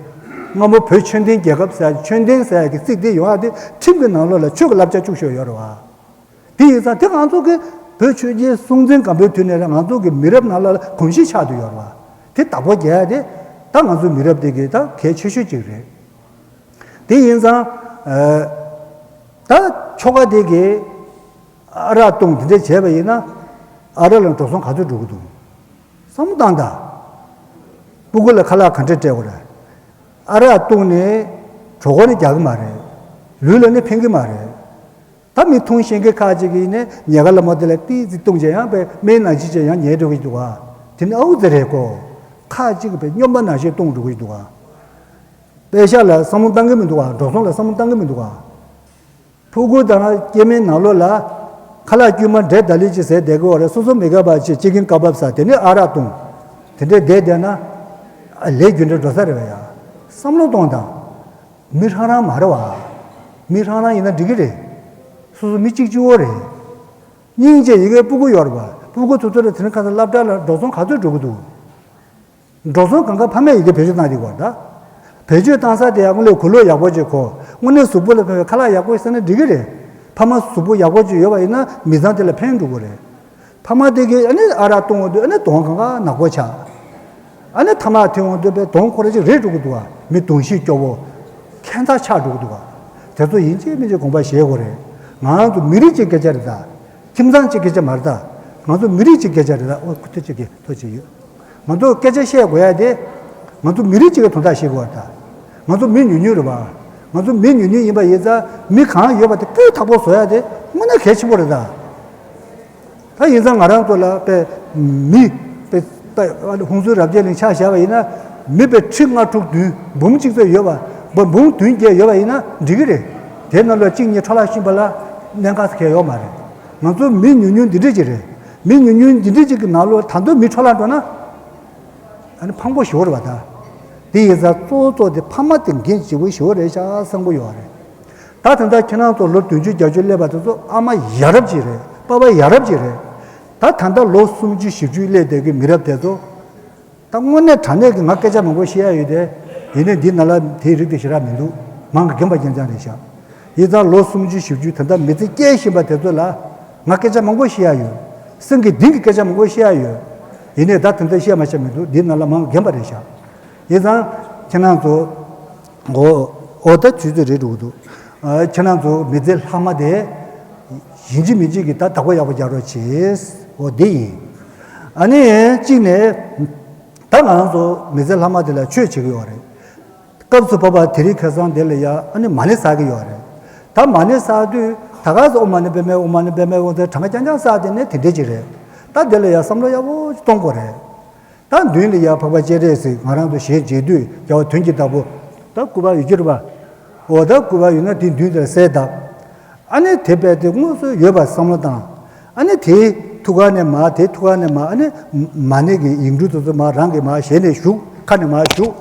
སྔ་མོ་བོད་ཆོས་ལྡན་རྒྱལ་ཁབ་ཟེར་ཡ་ཆོས་ལྡན་ཟེར་ཡ་གི་ཚིག་དེ་ཡོང་ཡ་དེ་ཁྲིམས་ཀྱི་ནང་ལོགས་ལ་ཆོས་ཀྱི་བསླབ་བྱ་བཅུག་ཤོག་ཡོད་རེད་བ། དེ་ཡིན་ཙང་དེ་ང་ཚོ་གི་བོད་ཆོས་རྒྱལ་སྲོང་བཙན་སྒམ་པོའི་དུས་ནས་ང་ཚོ་གི་མི་རབས་ནང་ལ་གོམས་གཤིས་ཆགས་བསྡད་ཡོད་རེད་བ། དེ་བདག་པོ་རྒྱག་ཡ་དེ་ད་ང་ཚོ་མི་རབས་དེ་གི་ད་གལ་ཆེ་ཤོས་ཅིག་རེད། དེ་ཡིན་ཙང་ཨ་ད་ཁྱོ་ག་དེ་གིས་ཨ་རག་བཏུང་དེ་འདྲ་བྱས་པ་ཡིན་ན་ཨ་རག་ལ་འགྲོ་སོང་ག་ཚོད་འགྲོ་གི་འདུག་བསམ་བློ་བཏང་དང་། སྤུ་གུ་ལ་ཁ་ལག་ག་འདྲ་སྤྲད་དགོས་རེད། ཨ་རག་བཏུང་ནས་གྲོད་ཁོག་ནས་རྒྱག་གི་མ་རེད། ལུས་ལ་ནི་ཕན་གི་མ་རེད། ད་མི་འཐུང་ཤེས་མཁན་ཁག་ཅིག་ཡིན་ནས་ཉལ་ཁ་ལ་མོ་དེ་ལ་ཏིག་ཙི་བཏུང་བྱས་ཡང་པའི་སྨན་ནང་བཞིན་བྱས་ཡང་ཉལ་འགྲོ་གི་འདུག་ག་དེ་ནི་ཨའུ་ཙི་རེད་གོ། ཁག་ཅིག་པའི་སྨྱོན་པ་ནང་བཞིན་བཏུང་འགྲོ་གི་འདུག་ག་དཔེ་ཤག་ལ་བསམ་བློ་བཏང་གི་མི་འདུག་ག་འགྲོ་སོང་ལ་བསམ་བློ་བཏང་གི་མི་འདུག་ག་ཕྲུ་གུ་དང་སྐྱེ་དམན་ནང་ལོགས་ལ་ཁ་ལག་དཀྱུས་མ་འབྲས་ད་ལི་ཅིག་ཟས་བསྡད་དགོས་པ་རེད། སོ་སོ་མི་དགའ་བ་ཅིག་ཅི་གིན་བཀའ་བབས་ས་དེ་ནི་ཨ་རག་བཏུང་། དེ་འདྲས་བསྡད་བསྡད་ན་ལས་རྒྱུ་འབྲས་འགྲོ་ས་རེད་བ་ཡ། བསམ་བློ་གཏོང་དང་། མི་ཧྲང་རང་མ་རེད་བ། མི་ཧྲང་རང་ཡིན་ན་འགྲིག་གི་རེད། སོ་སོ་མི་གཅིག་གཅིག་པོ་རེད། སྙིང་རྗེ་ཡི་གེ་སྤུ་གུ་ཡོད་རེད་བ། སྤུ་གུ་ཚོ་ཚོ་ལ་དེ་རིང་ཁ་སང་སློབ་གྲྭ་ལ་འགྲོ་སོང་ག་ཚོད་འགྲོ་གི་འདུག་འགྲོ་སོང་གང་ག་ཕ་མས་ཡི་གེ་བེད་སྤྱོད་བཏང་དེ་བར་ད། བེད་སྤྱོད་བཏང་ས་དེ་ཡང་དངོས་གནས་གོས་ལོག་ཡག་པོ་ཅིག་གོན། དངོས་གནས་གཟུགས་པོ་ལ་ཕན་པའི་ཁ་ལག་ཡག་པོ་ཟས་ན་འགྲིག་གི་རེད། ཕ་མ་གཟུགས་པོ་ཡག་པོ་ཅིག་ཡོད་པ་ཡིན་ན་མི་ཚང་དེ་ལ་ཕན་འགྲོ་གི་རེད། ཕ་མ་དེ་གིས་ཨ་ནི་ཨ་རག་བཏུང་འོང་དུས་ཨ་ནི་གདོང་གང་ག་ནག་པོ་ཆགས། ཨ་ནི་ཐ་མག་འཐེན་འོང་དུས་པའི་གདོང་ཁོ་ར་ཅིག་རེད་འགྲོ་གི་འདུག་ག་མི་གདོང་ཤེས་སྐྱོ་བོ། ཁྱད་མཚར་ཆགས་འགྲོ་གི་འདུག་ག་དེ་ཚོ་ཡིན་གཅིག་མིན་གཅིག་དགོངས་པ་བཞེས་དགོས་རེད། ང་རང་ཚོ་མི་རིགས་གཅིག་སྐད་ཆ་རེད་ད། ཁྱིམ་ཚང་གཅིག་སྐད་ཆ་མ་རེད་ད། ང་ཚོ་མི་རིགས་གཅིག་སྐད་ཆ་རེད་ད། ཨོ་ཁུ་ཐུ་གཅིག་གི་ཐུགས་རྗེ་ཆེ་ཡོད། ང་ཚོ་སྐད་ཆ་བཤད་དགོས་ཡ་དེ། ང་ཚོ་མི་རིགས་གཅིག་གི་དོན་དག་བཤད་དགོས་པ་རེད་ད། ང་ཚོ་མི་ཉུང་ཉུང་རེད་པ། ང་ཚོ་མི་ཉུང་ཉུང་ཡིན་པ་ཡིན་ཙང་མི་གང་ཡོད་པ་དེ་སྤུས་དག་པོ་བཟོ་ཡ་དེ་དངོས་གནས་གལ་ཆེན་པོ་རེད་ད། ད་ཡིན་ཙང་ང་རང་ཚོ་ལ་དཔེ་མི་དཔེ་དཔེ་ཧུན་སུར་རབ་རྒྱས་གླིང་ཆ་བཞག་པ་ཡིན་ན་མི་དཔེ་ཁྲི་ལྔ་དྲུག་བདུན་འབུམ་གཅིག་ཙམ་ཡོད་པ་འབུམ་བདུན་བརྒྱད་ཡོད་པ་ཡིན་ན་འགྲིག་གི་རེད། དེ་ནང་ལ་གཅིག་གཉིས་འཕྲོ་བརླག་ཕྱིན་པ་ལ་གནད་འགག་གང་ཡང་ཡོད་མ་རེད། ང་ཚོ་མི་ཉུང་ཉུང་འདི་འདྲས་ཅིག་རེད། མི་ཉུང་ཉུང་འདི་འདྲས་ཅིག་གི་ནང་ལོགས་ད་དུང་མི་འཕྲོ་བརླག་འགྲོ་ན། ཨ་ནི་ཕངས་པོ་ཞེ་པོ་རེད་པ་ད། དེ་ཡིན་ཙང་གཙོ་བོ་གཙོ་དེ་ཕ་མ་དེ་འགན་ལྗིད་པོ་ཞེ་པོ་རེད་ཤག་བསམ་གྱི་ཡོད་རེད། ད་དེ་འདྲ་ཁྱེད་རང་ཚོ་ལོ་བདུན་ཅུ་བརྒྱད་ཅུ་སླེབས་པ་དེ་ཚོ་ཨ་མ་ཡ་རབས་ཅིག་རེད། པ་ཕ་ཡ་རབས་ཅིག་རེད། ད་ད་ལྟ་ལོ་སུམ་ཅུ་བཞི་བཅུ་སླེབས་བསྡད་ཀྱི་མི་རབས་དེ་ཚོ། ད་དངོས་གནས་དྲང་གནས་ཀྱི་ང་སྐད་ཆ་མང་པོ་བཤད་ཡ་ཡོད་དེ། ཡིན་ནའི་འདི་ནང་ལ་དེའི་རིགས་དེ་ཞེ་དྲག་མི་འདུག་མང་གི་རྒན་པ་རྒན་རྐྱང་རེད་ཤག་ཡིན་ཙང་ལོ་སུམ་ཅུ་བཞི་བཅུ་ད་ལྟ་མི་ཚེ་སྐྱེལ་བཞིན་པ་དེ་ཚོ་ལ་ང་སྐད་ཆ་མང་པོ་བཤད་ཡ་ཡོད། སེམས་ཀྱི་གཏིང་གི་སྐད་ཆ་མང་པོ་བཤད་ཡ་ཡོད། ཡིན་ནའི་ད་དེ་འདྲ་བཤད་མ་བཤད་མི་འདུག་འདི་ནང་ལ་མང་རྒན་པ་རེད་ཤག་ཡིན་ཙང་ཁྱེད་རང་ཚོ། འོ། འོ་ད་དུས་ཚོད་རེད་འགྲོ་གི་འདུག་ཨ། ཁྱེད་རང་ཚོ་མི་ཚེ་ལྷག་མ་དེ་ཡིན་གཅིག་མིན་གཅིག་གི་ད་བདག་པོ་ཡག་པོ་རྒྱག་རོགས་བྱེད། འོ་འདི་ཡིན། ཨ་ནི་གཅིག་ནས་ད་ང་རང་ཚོ་མི་ཚེ་ལྷག་མ་དེ་ལ་ཆོས་བྱེད་ཀྱི་ཡོད་རེད། སྐབས་སུ་བབ་པ་དེ་རིང་ཁ་སང་དེ་ལ་ཡ་ཨ་ནི་མ་ཎི་བསགས་ཀྱི་ཡོད་རེད། ད་མ་ཎི་བསགས་དུས་ད་ག་སེ་ཨོཾ་མ་ཎི་པདྨེ་ཨོཾ་མ་ཎི་པདྨེ་ཨོཾ་ཟེར་གྲངས་ཀ་རྐྱང་རྐྱང་བསགས་དེ་ནས་དེ་འདྲས་ཅིག་རེད། ད་དེ་ལ་ཡ་བསམ་བློ་ཡག་པོ་ཅིག་གཏོང་དགོས་རེད། ད་མདུན་ལ་ཡ་འཕགས་པ་སྤྱན་རས་གཟིགས་ང་རང་ཚོ་ཞལ་མཇལ་དུས་རྒྱལ་བ་དོན་གྱི་བདག་པོ། ད་སྐུ་པར་ཡོད་ཀྱི་རེད་པ། འོ་ད་སྐུ་པར་ཡོད་ན་དེ་མདུན་དེར་གསལ་བཏབ། ཨ་ནི་དེ་རྦད་དེ་དངོས་སུ་ཡོད་པ་བསམ་བློ་བཏང་། ཨ་ནི་དེའི་ཐུགས་ཀ་ནས་མར་དེའི་ཐུགས་ཀ་ནས་མར་ཨ་ནི་མ་ཎི་གི་ཡིག་འབྲུ་དེ་ཚོ་མར་རང་གི་མར་ཞལ་ནས་ཞུགས་ཁ་ནས་མར་ཞུགས།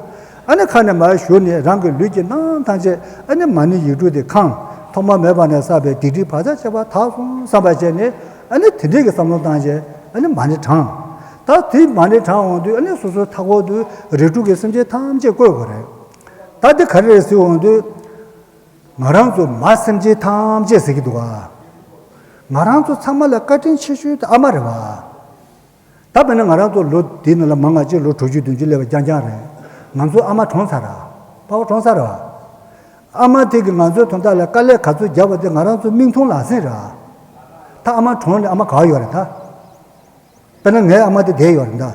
ཨ་ནི་ཁ་ནས་མར་ཞུ་ནས་རང་གི་ལུས་ཀྱི་ནང་ཐམས་ཅད་ཨ་ནི་མ་ཎི་ཡིག་དྲུག་དེ་གང་ཐོག་མ་མེད་པ་ནས་བསགས་པའི་སྡིག་སྒྲིབ་བག་ཆགས་བཅས་པ་དག་སོང་བསམ་པ་བྱས་ནས། ཨ་ནི་དེ་འདྲས་ཀྱི་བསམ་བློ་བཏང་བྱས་ཨ་ནི་མ་ཎི་བགྲང་། ད་དེ་མ་ཎི་བགྲང་འོང་དུས་ཨ་ནི་སོ་སོའི་མཐའ་འཁོར་དུ་རིགས་དྲུག་གི་སེམས་ཅན་ཐམས་ཅད་བཀོད་དགོས་རེད། ད་དེ་ག་རེ་རེད་ཟེར་འོང་དུས། ང་རང་ཚོ་མ་སེམས་ཅན་ཐམས་ཅད་ཟེར་གྱི་འདུག་ག་ང་རང་ཚོ་ཚང་མ་ལ་བཀའ་དྲིན་ཆེ་ཤོས་དེ་ཨ་མ་རེད་བ། ད་དཔེར་ན་ང་རང་ཚོ་ལོ་འདིའི་ནང་ལ་མང་ང་ཅིག་ལོ་དྲུག་ཅུ་བདུན་ཅུ་སླེབས་པ་རྐྱང་རྐྱང་རེད། ང་ཚོ་ཨ་མ་གྲོངས་ཚར་ར། པ་ཕ་གྲོངས་ཚར་ར་བ། ཨ་མ་དེ་གིས་ང་ཚོའི་དོན་དག་ལ་དཀའ་ལས་ག་ཚོད་བརྒྱབ་པ་དེ་ང་རང་ཚོ་མིག་མཐོང་ལག་ཟིན་རེད། ད་ཨ་མ་གྲོངས་ནས་ཨ་མ་ག་པར་ཡོད་རེད་ད། དཔེར་ན་ངའི་ཨ་མ་དེ་བསྡད་ཡོད་རེད་ད།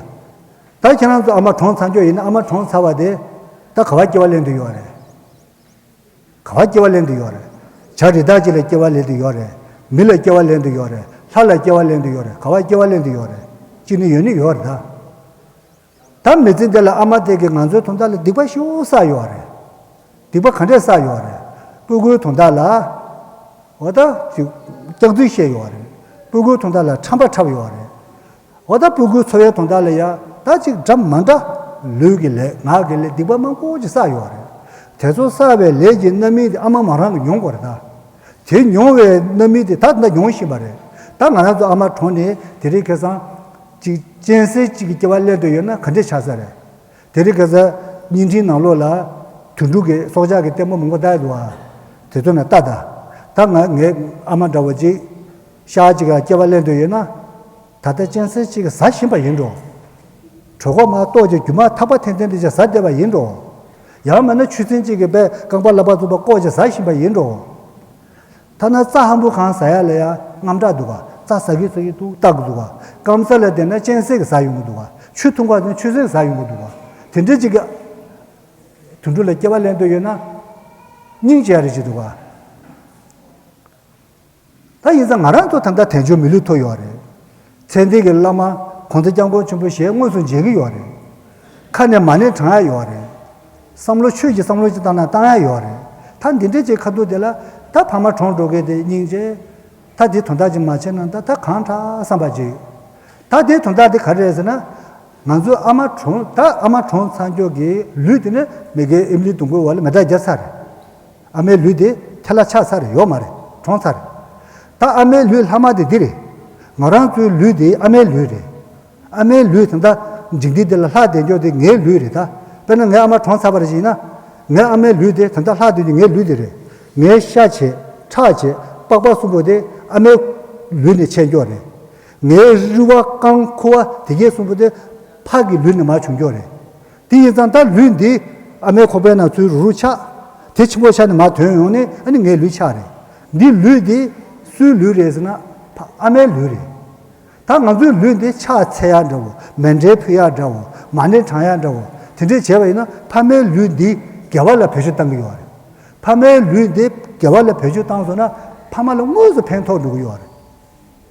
ད་ཁྱེད་རང་ཚོ་ཨ་མ་གྲོངས་ཚར་རྒྱུ་ཡིན་ན་ཨ་མ་གྲོངས་ཚར་བ་དེ་ད་ག་པར་སྐྱེ་བ་ལེན་འདོད་ཡོད་རེད། ག་པར་སྐྱེ་བ་ལེན་འདོད་ཡོད་རེད། བྱ་རི་དྭགས་ཅིག་ལ་སྐྱེ་བ་ལེན་འདོད་ཡོད་རེད། མི་ལ་སྐྱེ་བ་ལེན་འདོད་ཡོད་རེད། ལྷ་ལ་སྐྱེ་བ་ལེན་འདོད་ཡོད་རེད། ག་པར་སྐྱེ་བ་ལེན་འདོད་ཡོད་རེད། ཅིག་ནི་ཡོད་ནི་ཡོད་རེད་ད། ད་མི་ཚེ་འདི་ལ་ཨ་མ་དེ་གིས་ང་ཚོའི་དོན་དག་ལ་སྡིག་པ་ཞེ་པོ་བསགས་ཡོད་རེད། སྡིག་པ་ག་འདྲས་བསགས་ཡོད་རེད། སྤུ་གུའི་དོན་དག་ལ། འོ་ད་ཅིག་སྐྱག་རྫུན་བཤད་ཡོད་རེད། སྤུ་གུའི་དོན་དག་ལ་ཁྲམ་པ་འཁྲབ་ཡོད་རེད། འོ་ད་སྤུ་གུའི་འཚོ་བའི་དོན་དག་ལ་ཡ་ད་ཅིག་འདྲ་མ་འདྲ་ལུས་ཀྱི་ལས་ངག་གི་ལས་སྡིག་པ་མང་པོ་ཅིག་བསགས་ཡོད་རེད། དེ་ཚོ་བསགས་པའི་ལས་ཀྱི་རྣམ་སྨིན་དེ་ཨ་མ་མོ་རང་གིས་མྱོང་དགོས་རེད་ད། དེ་མྱོང་བའི་རྣམ་སྨིན་དེ་ད་ད་མྱོང་བཞིན་པ་རེད། ད་ང་རང་ཚོ་ཨ་མ་གྲོངས་ནས་དེ་རིང་ཁ་སང་ཅིག་གཅན་གཟན་ཅིག་གི་སྐྱེ་བ་ལེན་འདོད་ཡོད་ན་ག་འདྲས་ཆགས་ས་རེད། དེ་རིང་ཁ་སང་བརྙན་འཕྲིན་ནང་ལོགས་ལ་དུད་འགྲོ་གི་སྲོག་ཆགས་ཀྱི་ལྟད་མོ་མང་པོ་ལྟ་ཡི་འདུག་ག་དེ་ཚོ་ནས་ལྟ་ད། ད་ང་ངའི་ཨ་མ་འདྲ་བོ་ཅིག་ཤ་ཅིག་ག་སྐྱེ་བ་ལེན་འདོད་ཡོད་ན། ད་ལྟ་གཅན་གཟན་ཅིག་གིས་ཟ་བཞིན་པ་ཡིན་འགྲོ། གྲོད་ཁོག་མར་ལྟོགས་ཀྱི་རྒྱུ་མ་ཐག་པ་འཐེན་འཐེན་དེ་ཅིག་ཟ་བསྡད་པ་ཡིན་འགྲོ། ཡང་མིན་ན་ཆུ་སྲིན་ཅིག་གིས་དཔེ་རྐང་པ་ལག་པ་བཙུགས་པ་བཀོག་ཅིག་ཟ་བཞིན་པ་ཡིན་འགྲོ། ཐ་ན་རྩྭ་ཧམ་པོ་གང་ཟ་ཡ་ལ་ཡ་དངངས་སྐྲག་འདུག་ག་རྩྭ་ཟ་གི་ཟ་གི་འདུག་ལྟ་གི་འདུག་ག་སྐམ་ས་ལ་བསྡད་ན་གཅན་གཟན་གྱིས་ཟ་ཡོང་གི་འདུག་ག་ཆུ་འཐུང་ག་ན་ཆུ་སྲིན་ཟ་ཡོང་གི་འདུག་ག་དེ་འདྲ་ཅིག་གི་དུད་འགྲོ་ལ་སྐྱེ་བ་ལེན་འདོད་ཡོད་ན། སྙིང་རྗེ་ཡ་རེ་ཅིག་འདུག་ག་ད་ཡིན་ཙང་ང་རང་ཚོ་ད་ལྟ་དལ་འབྱོར་མི་ལུས་ཐོབ་ཡོད་རེད། ཚེ་འདས་ཀྱི་བླ་མ་༸གོང་ས་༸སྐྱབས་མགོན་ཆེན་པོ་ཞལ་དངོས་སུ་མཇལ་གྱི་ཡོད་རེད། ཁ་ནས་མ་ཎི་བགྲང་ཡ་ཡོད་རེད། བསམ་བློ་ཆོས་ཀྱི་བསམ་བློ་ཅིག་བཏང་ན་བཏང་ཡ་ཡོད་རེད། ད་འདི་འདྲས་ཅིག་ཁ་ཐུག་དེ་ལ་ད་ཕ་མ་གྲོངས་འགྲོ་མཁན་དེ་སྙིང་རྗེ། ད་འདི་དོན་དག་ཅིག་མ་བྱས་ན་ད་ད་གང་དྲག་བསམ་པ་ཅིག་ད་དེའི་དོན་དག་དེ་ག་རེ་རེད་ཟེར་ན། ང་ཚོའི་ཨ་མ་གྲོངས་ད་ཨ་མ་གྲོངས་ཚར་མགྱོགས་ཀྱི་ལུས་དེ་ནི་མི་དགེ་ཨེ་མི་ལི་སྡོང་པོའི་འོག་ལ་མེ་སྲེག་བརྒྱབ་ཚར་རེད། ཨ་མའི་ལུས་དེ་ཐལ་ལ་ཆགས་ཚར་རེད། ཡོད་མ་རེད། གྲོངས་ཚར་རེད། ད་ཨ་མའི་ལུས་ལྷག་མ་དེ་འདི་རེད། ང་རང་ཚོའི་ལུས་དེ་ཨ་མའི་ལུས་རེད། ཨ་མའི་ལུས་ད་ལྟ་འཇིག་རྟེན་འདི་ལ་ལྷག་བསྡད་མགྱོགས་དེ་ངའི་ལུས་རེད་ད། དཔེར་ན་ངའི་ཨ་མ་གྲོངས་ཚར་བ་རེད་ཅེ་ན། ངའི་ཨ་མའི་ལུས་དེ་ད་ལྟ་ལྷག་བསྡད་རྒྱུ་ངའི་ལུས་དེ་རེད། ངའི་ཤ་བྱས། ཁྲག་བྱས། པགས་པ་གསུམ་པོ་དེ་ཨ་མའི་ལུས་ནས་ཆད་མགྱོགས་རེད། ངའི་རུས་པ་རྐང་ཁུ་བ་དེ་གས་གསུམ་པོ་དེ་ཕ་གི་ལུས་ནས་མར་བྱུང་མགྱོགས་རེད། དེ་ཡིན་ཙང་ད་ལུས་འདི་ཨ་མའི་ཁོག་པའི་ནང་ཚུར་རུ་རུ་ཆགས། དེ་ཆེན་པོ་ཆགས་ནས་མར་ཐོན་ཡོང་ནས་ཨ་ནི་ངའི་ལུས་ཆགས་རེད། འདི་ལུས་འདི་སུའི་ལུས་རེད་ཟེར་ན། ཕ་ཨ་མའི་ལུས་རེད། ད་ང་ཚོའི་ལུས་འདི་ཕྱག་འཚལ་ཡག་འདྲ་བོ། མཎྜལ་ཕུལ་ཡག་འདྲ་བོ། མ་ཎི་བགྲང་ཡག་འདྲ་བོ། དེ་འདྲས་བྱས་པ་ཡིན་ན་ཕ་མའི་ལུས་འདི་དགེ་བ་ལ་བེད་སྤྱོད་བཏང་གི་ཡོད་རེད། ཕ་མའི་ལུས་འདི་དགེ་བ་ལ་བེད་སྤྱོད་བཏང་སོང་ན་ཕ་མ་ལ་དངོས་སུ་ཕན་ཐོགས་འགྲོ་གི་ཡོད་རེད།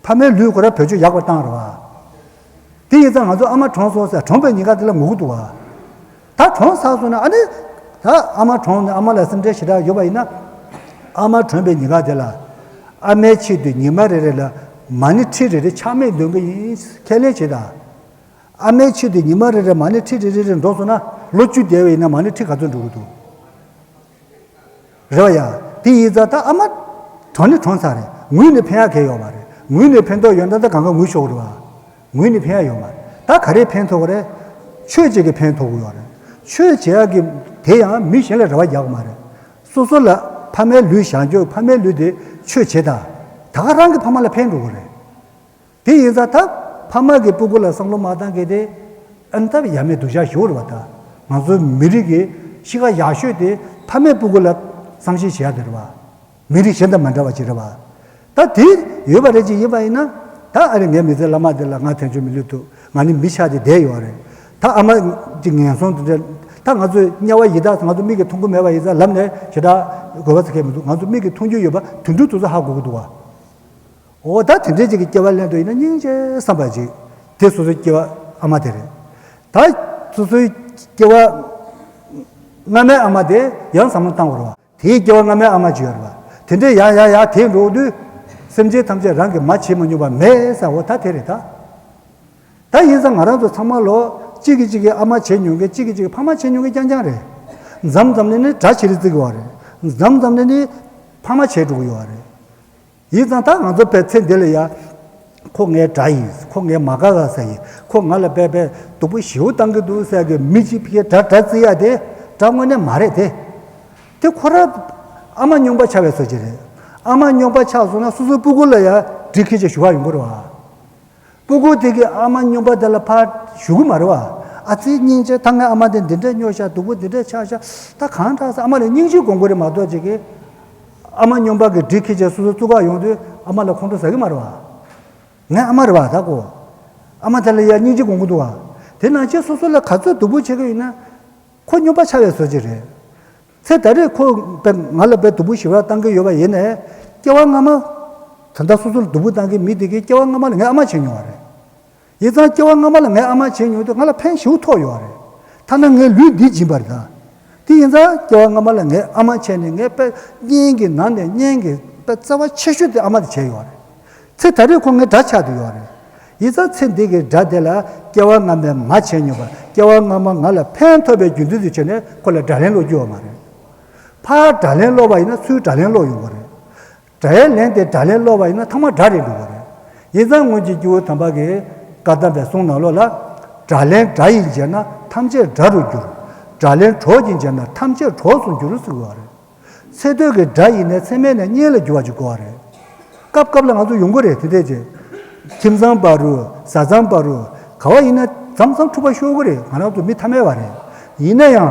ཕ་མའི་ལུས་ཁོ་རང་བེད་སྤྱོད་ཡག་པ་བཏང་རེད་བ། དེ་ཡིན་ཙང་ང་ཚོ་ཨ་མ་གྲོངས་སོང་ཟེར་གྲོངས་པའི་ཉིན་ཀ་དེ་ལ་ངུ་གི་འདུག་བ། ད་གྲོངས་ཚར་སོང་ན་ཨ་ནི། ད་ཨ་མ་གྲོངས་ནས་ཨ་མ་ལ་སེམས་ཁྲལ་ཞེ་དྲག་ཡོད་པ་ཡིན་ན། ཨ་མ་གྲོངས་པའི་ཉིན་ཀ་དེ་ལ། ཨ་མའི་ཆེད་དུ་ཉི་མ་རེ་རེ་ལ་མ་ཎི་ཁྲི་རེ་རེ་ཕྱག་མེད་འདོན་གི་ཡིན་ཁས་ལེན་བྱེད་དང་། ཨ་མའི་ཆེད་དུ་ཉི་མ་རེ་རེ་མ་ཎི་ཁྲི་རེ་རེ་རེ་འགྲོ་སོང་ན་ལོ་བཅུ་བསྡད་པ་ཡིན་ན་མ་ཎི་ཁྲི་ག་ཚོད་འགྲོ་གི་འདུག་རེད་བ་ཡ། དེ་ཡིན་ཙང་ད་ཨ་མ་གྲོངས་ནི་གྲོངས་ཚར་རེད། ངུས་ནས་ཕན་ཡག་གང་ཡང་ཡོད་མ་རེད། ངུས་ནས་ཕན་ཐོགས་ཡོད་ན་ད་གང་ག་ངུས་ཆོག་གི་རེད་བ། ངུས་ནས་ཕན་ཡག་ཡོད་མ་རེད། ད་ག་རེ་ཕན་ཐོགས་ཀྱི་རེད། ཆོས་བྱེད་ཀྱི་ཕན་ཐོགས་ཀྱི་ཡོད་རེད། ཆོས་བྱེད་ཡག་གི་དེ་ཡང་མི་གཞན་ལ་རེ་བ་རྒྱག་གི་མ་རེད། སོ་སོ་ལ་ཕ་མའི་ལུས་བཞག་རྒྱུ་ཕ་མའི་ལུས་དེ་ཆོས་བྱེད་དང་། ད་ག་རང་གི་ཕ་མ་ལ་ཕན་འགྲོ་གི་རེད། དེ་ཡིན་ཙང་ད་ཕ་མ་གིས་སྤུ་གུ་ལ་བསམ་བློ་མ་བཏང་མཁན་དེ་ཨ་ནི་ད་ཡ་མེད་སྡུག་ཅག་ཞིག་རེད་བ། ད་ང་ཚོ་མི་རིགས་ཀྱི་གཤིས་ཀ་ཡག་ཤོས་དེ་ཕ་མས་སྤུ་གུ་ལ་བསམ་ཤེས་བྱེད་ཡ་དེ་རེད་བ། མི་རིགས་གཞན་དང་མ་འདྲ་བ་ཅིག་རེད་བ། ད་དེ་ཡོད་པ་རེད་ཅིག་ཡིན་པ་ཡིན་ན། ད་ཨ་རི་ངའི་མི་ཚེ་བླ་མ་དེ་ལ་ང་དལ་འབྱོར་མི་ལུས་ཐུབ། ང་ནི་མི་ཆགས་ཏེ་བསྡད་ཡོད་རེད། ད་ཨ་མ་གི་ངན་སོང་དེ་འདྲ། ད་ང་ཚོས་དམྱལ་བ་ཡི་དྭགས་ང་ཚོ་མིག་གིས་མཐོང་གི་མེད་པ་ཡིན་ཙང་ལམ་ནས་ཞེ་དྲག་དགོས་པ་ཚོ་གས་མི་འདུག་ང་ཚོ་མིག་གིས་མཐོང་རྒྱུ་ཡོད་པ་དུད་འགྲོ་དེ་ཚོ་ཧ་གོ་གི་འདུག་བ། འོ་ད་དེ་འདྲས་ཅིག་གི་སྐྱེ་བ་ལེན་འདོད་ཡིན་ན་སྙིང་རྗེ་བསམ་པ་ཅིག་དེ་སོ་སོའི་སྐྱེ་བ་ཨ་མ་དེ་རེད། ད་སོ་སོའི་སྐྱེ་བ་སྔ་མའི་ཨ་མ་དེ་ཡང་བསམ་བློ་བཏང་དགོས་རེད་བ། དེའི་སྐྱེ་བ་སྔ་མའི་ཨ་མ་ཅིག་ཡོད་རེད་བ། དེ་འདྲས་ཡར་ཡར་ཡར་དེད་འགྲོ་དུས། སེམས་ཅན་ཐམས་ཅད་རང་གིས་མ་བྱེད་མ་མྱོང་བ་མེད་ཟེར་བ་ད་དེ་རེད་ད། ད་ཡིན་ཙང་ང་རང་ཚོ་ཚང་མ་ལོ་གཅིག་གིས་གཅིག་གི་ཨ་མ་བྱེད་མྱོང་མཁན་གཅིག་གིས་གཅིག་གི་ཕ་མ་བྱེད་མྱོང་མཁན་རྐྱང་རྐྱང་རེད། མཚམས་མཚམས་ནས་ནི་དགྲ་ཆེ་རུ་བརྩི་གི་ཡོད་རེད། མཚམས་མཚམས་ནས་ནི་ཕ་མ་བྱས་འགྲོ་གི་ཡོད་རེད། ཡིན་ཙང་ད་ང་ཚོ་པའི་ཚེ་འདི་ལ་ཡ། ཁོ་ངའི་དགྲ་ཡིན། ཁོ་ངའི་མ་དགའ་བ་ས་ཡིན། ཁོ་ང་ལ་པའི་པའི་སྡུག་པོ་ཞེ་པོ་བཏང་གི་འདུག་ཟེར་གི་མི་གཅིག་ཕ་གིའི་དགྲ་དགྲ་བརྩི་ཡ་དེ་དགྲ་དངོས་གནས་མ་རེད་དེ། དེ་ཁོ་ར་ཨ་མ་སྨྱོན་པ་ཆགས་པའི་བཟོ་ཅིག་རེད། ཨ་མ་སྨྱོན་པ་ཆགས་སོང་ན་སོ་སོའི་སྤུ་གུ་ལ་ཡ་འདྲི་ཁྱེར་བྱས་ཞུ་བ་ཡོང་གི་རེད་བ། སྤུ་གུ་དེ་གིས་ཨ་མ་སྨྱོན་པ་དེ་ལ་ཕར་ཞུ་གི་མ་རེད་བ། ཨ་ཙི་སྙིང་རྗེ་ད་ངའི་ཨ་མ་དེ་འདི་འདྲས་སྨྱོ་ཤག་སྡུག་པོ་འདི་འདྲས་ཆགས་ཤག་ད་གང་དྲག་ཟེར་ཨ་མ་ལ་སྙིང་རྗེ་སྒོམ་གི་རེད་མ་གཏོགས་ཅིག་གིས། ཨ་མ་སྨྱོན་པ་གིས་འདྲི་ཁྱེར་བྱས་སོ་སོ་བཙུགས་ག་ཡོང་དུས་ཨ་མ་ལ་ཁོང་ཁྲོ་ཟ་གི་མ་རེད་བ། ངའི་ཨ་མ་རེད་བ་ད་ཁོ། ཨ་མ་དེ་ལ་ཡ་སྙིང་རྗེ་སྒོམ་གི་འདུག་བ། དེ་ནང་བཞིན་སོ་སོ་ལ་ག་ཚོད་སྡུག་པོ་བྱེད་ཀྱི་ཡོད་ན། ཁོ་སྨྱོན་པ་ཆགས་པའི་བཟོ་ཅིག་རེད། ཚེ་ད་རེས་ཁོ་པའི་ང་ལ་པའི་སྡུག་པོ་ཞེ་པོ་བཏང་གི་ཡོད་པ་ཡིན་ནའི། སྐྱེ་བ་སྔ་མ། ད་ལྟ་སོ་སོ་ལ་སྡུག་པོ་བཏང་གི་མི་དེ་གིས་སྐྱེ་བ་སྔ་མ་ལ་ངའི་ཨ་མ་བྱས་མྱོང་བ་རེད། ཡིན་ཙང་སྐྱེ་བ་སྔ་མ་ལ་ངའི་ཨ་མ་བྱས་མྱོང་དུས་ང་ལ་ཕན་ཞེ་པོ་ཐོགས་ཡོད་རེད། ཐ་ན་ངའི་ལུས་འདི་སྦྱིན་པ་རེད་ད། དེ་ཡིན་ཙང་སྐྱེ་བ་སྔ་མ་ལ་ངའི་ཨ་མ་བྱས་ནས་ངའི་དཔེ་གཉེན་གྱི་ནང་ནས་གཉེན་གྱི་དཔེ་རྩ་བ་ཆེ་ཤོས་དེ་ཨ་མ་དེ་བྱས་ཡོད་རེད། ཚེ་ད་རེས་ཁོ་ངའི་དགྲ་ཆགས་བསྡད་ཡོད་རེད། ཡིན་ཙང་ཚེ་འདི་གི་དགྲ་དེ་ལ་སྐྱེ་བ་སྔ་མའི་མ་བྱས་མྱོང་བ་སྐྱེ་བ་སྔ་མ་ང་ལ་ཕན་ཐོགས་པའི་རྒྱུ་མཚན་དེ་བྱས་ནས་ཁོ་ལ་དགྲ་ལན་སློག་རྒྱུ་ཡོད་མ་རེད། ཕར་དགྲ་ལན་སློག་པ་ཡིན་ན་ཚུར་དགྲ་ལན་སློག་ཡོང་གི་རེད། དགྲ་ཡའི་ལན་དེ་དགྲ་ལན་སློག་པ་ཡིན་ན་ཐ་མ་དགྲ་རེད་འགྲོ་གི་རེད། ཡིན་ཙང་སྔོན་གྱི་སྐྱེས་བུ་དམ་པ་གིས་བཀའ་གདམས་པའི་གསུང་ནང་ལོགས་ལ། དགྲ་ལན་དགྲ་ཡིས་འཇལ་ན་ཐམས་ཅད་དགྲ་རུ་འགྱུར། དགྲ་ལན་གྲོགས་ཀྱིས་འཇལ་ན་ཐམས་ཅད་གྲོགས་སུ་འགྱུར་ཟེར་བ་རེད། ཚེ་སྟོད་ཀྱི་དགྲ་ཡིན་ནའི་ཚེ་སྨད་ནས་གཉེན་ལ་འགྱུར་བ་ཅིག་དགོས་པ་རེད། སྐབས་སྐབས་ལ་ང་ཚོ་ཡོང་གི་རེད་དེ་འདྲས་ཅིག་ཁྱིམ་ཚང་བར་རུ་བཟའ་ཚང་བར་རུ་ག་བ་ཡིན་ན་མཚམས་མཚམས་འཁྲུག་པ་ཤོར་གི་རེད། ང་རང་ཚོ་མི་ཐ་མལ་བ་རེད། ཡིན་ན་ཡང་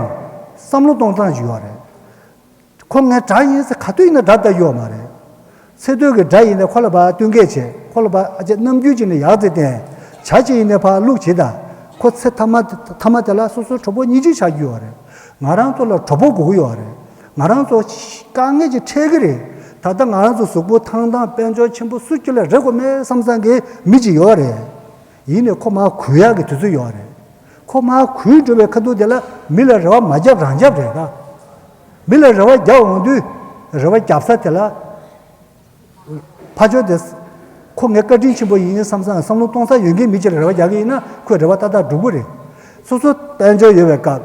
བསམ་བློ་གཏོང་སྟངས་ཅིག་ཡོད་རེད། ཁོ་ངའི་དགྲ་ཡིན་ཟེར་ག་དུས་ཡིན་ན་དགྲ་ལྟ་རྒྱུ་ཡོད་མ་རེད། ཚེ་སྟོད་ཀྱི་དགྲ་ཡིན་ན་ཁོ་ལ་ཕར་བསྟུན་མཁས་བྱེད། ཁོ་ལ་ཕར་ཨ་ཅེ་རྣམ་འགྱུར་ཅིག་ནས་ཡག་ཙེ་བསྟན། བྱ་ཅིག་ཡིན་ན་ཕར་བླུག་བྱེད་ད། ཁོ་ཚེ་ཐ་མ་ཐ་མ་དེ་ལ་སོ་སོའི་གྲོགས་པོ་གཉིས་གཅིག་ཆགས་རྒྱུ་ཡོད་རེད། ང་རང་ཚོ་ལ་གྲོགས་པོ་དགོས་ཀྱི་ཡོད་རེད། ང་རང་ཚོ་དཀའ་ངལ་ཅིག་འཕྲད་ཀྱི་རེད། ད་ལྟ་ང་རང་ཚོ་གཟུགས་པོ་ཐང་ཐང་དཔལ་འབྱོར་ཆེན་པོ་སུ་ཁྱོད་ལ་རེ་དགོས་མེད་བསམ་བསམ་གྱི་མི་ཅིག་ཡོད་རེད། ཡིན་ནའི་ཁོ་མར་གུས་ཡག་གི་དུས་ཚོད་ཡོད་རེད། ཁོ་མར་གུས་འགྲོ་བའི་ཁ་ཐུག་དེ་ལ་མི་ལ་རེ་བ་མ་བརྒྱབ་རང་བརྒྱབ་རེད་ད། མི་ལ་རེ་བ་རྒྱག་འོང་དུས་རེ་བ་རྒྱབ་ས་དེ་ལ། ཕར་ཕྱོགས་དེ། ཁོ་ངའི་བཀའ་དྲིན་ཆེན་པོ་ཡིན་བསམ་བསམ་བསམ་བློ་གཏོང་ས་ཡོད་མཁན་མི་གཅིག་ལ་རེ་བ་རྒྱག་གི་ཡིན་ན་ཁོས་རེ་བ་ཏག་ཏག་འགྲུབ་ཀྱི་རེད། སོ་སོ་དཔལ་འབྱོར་ཡོད་པའི་སྐབས།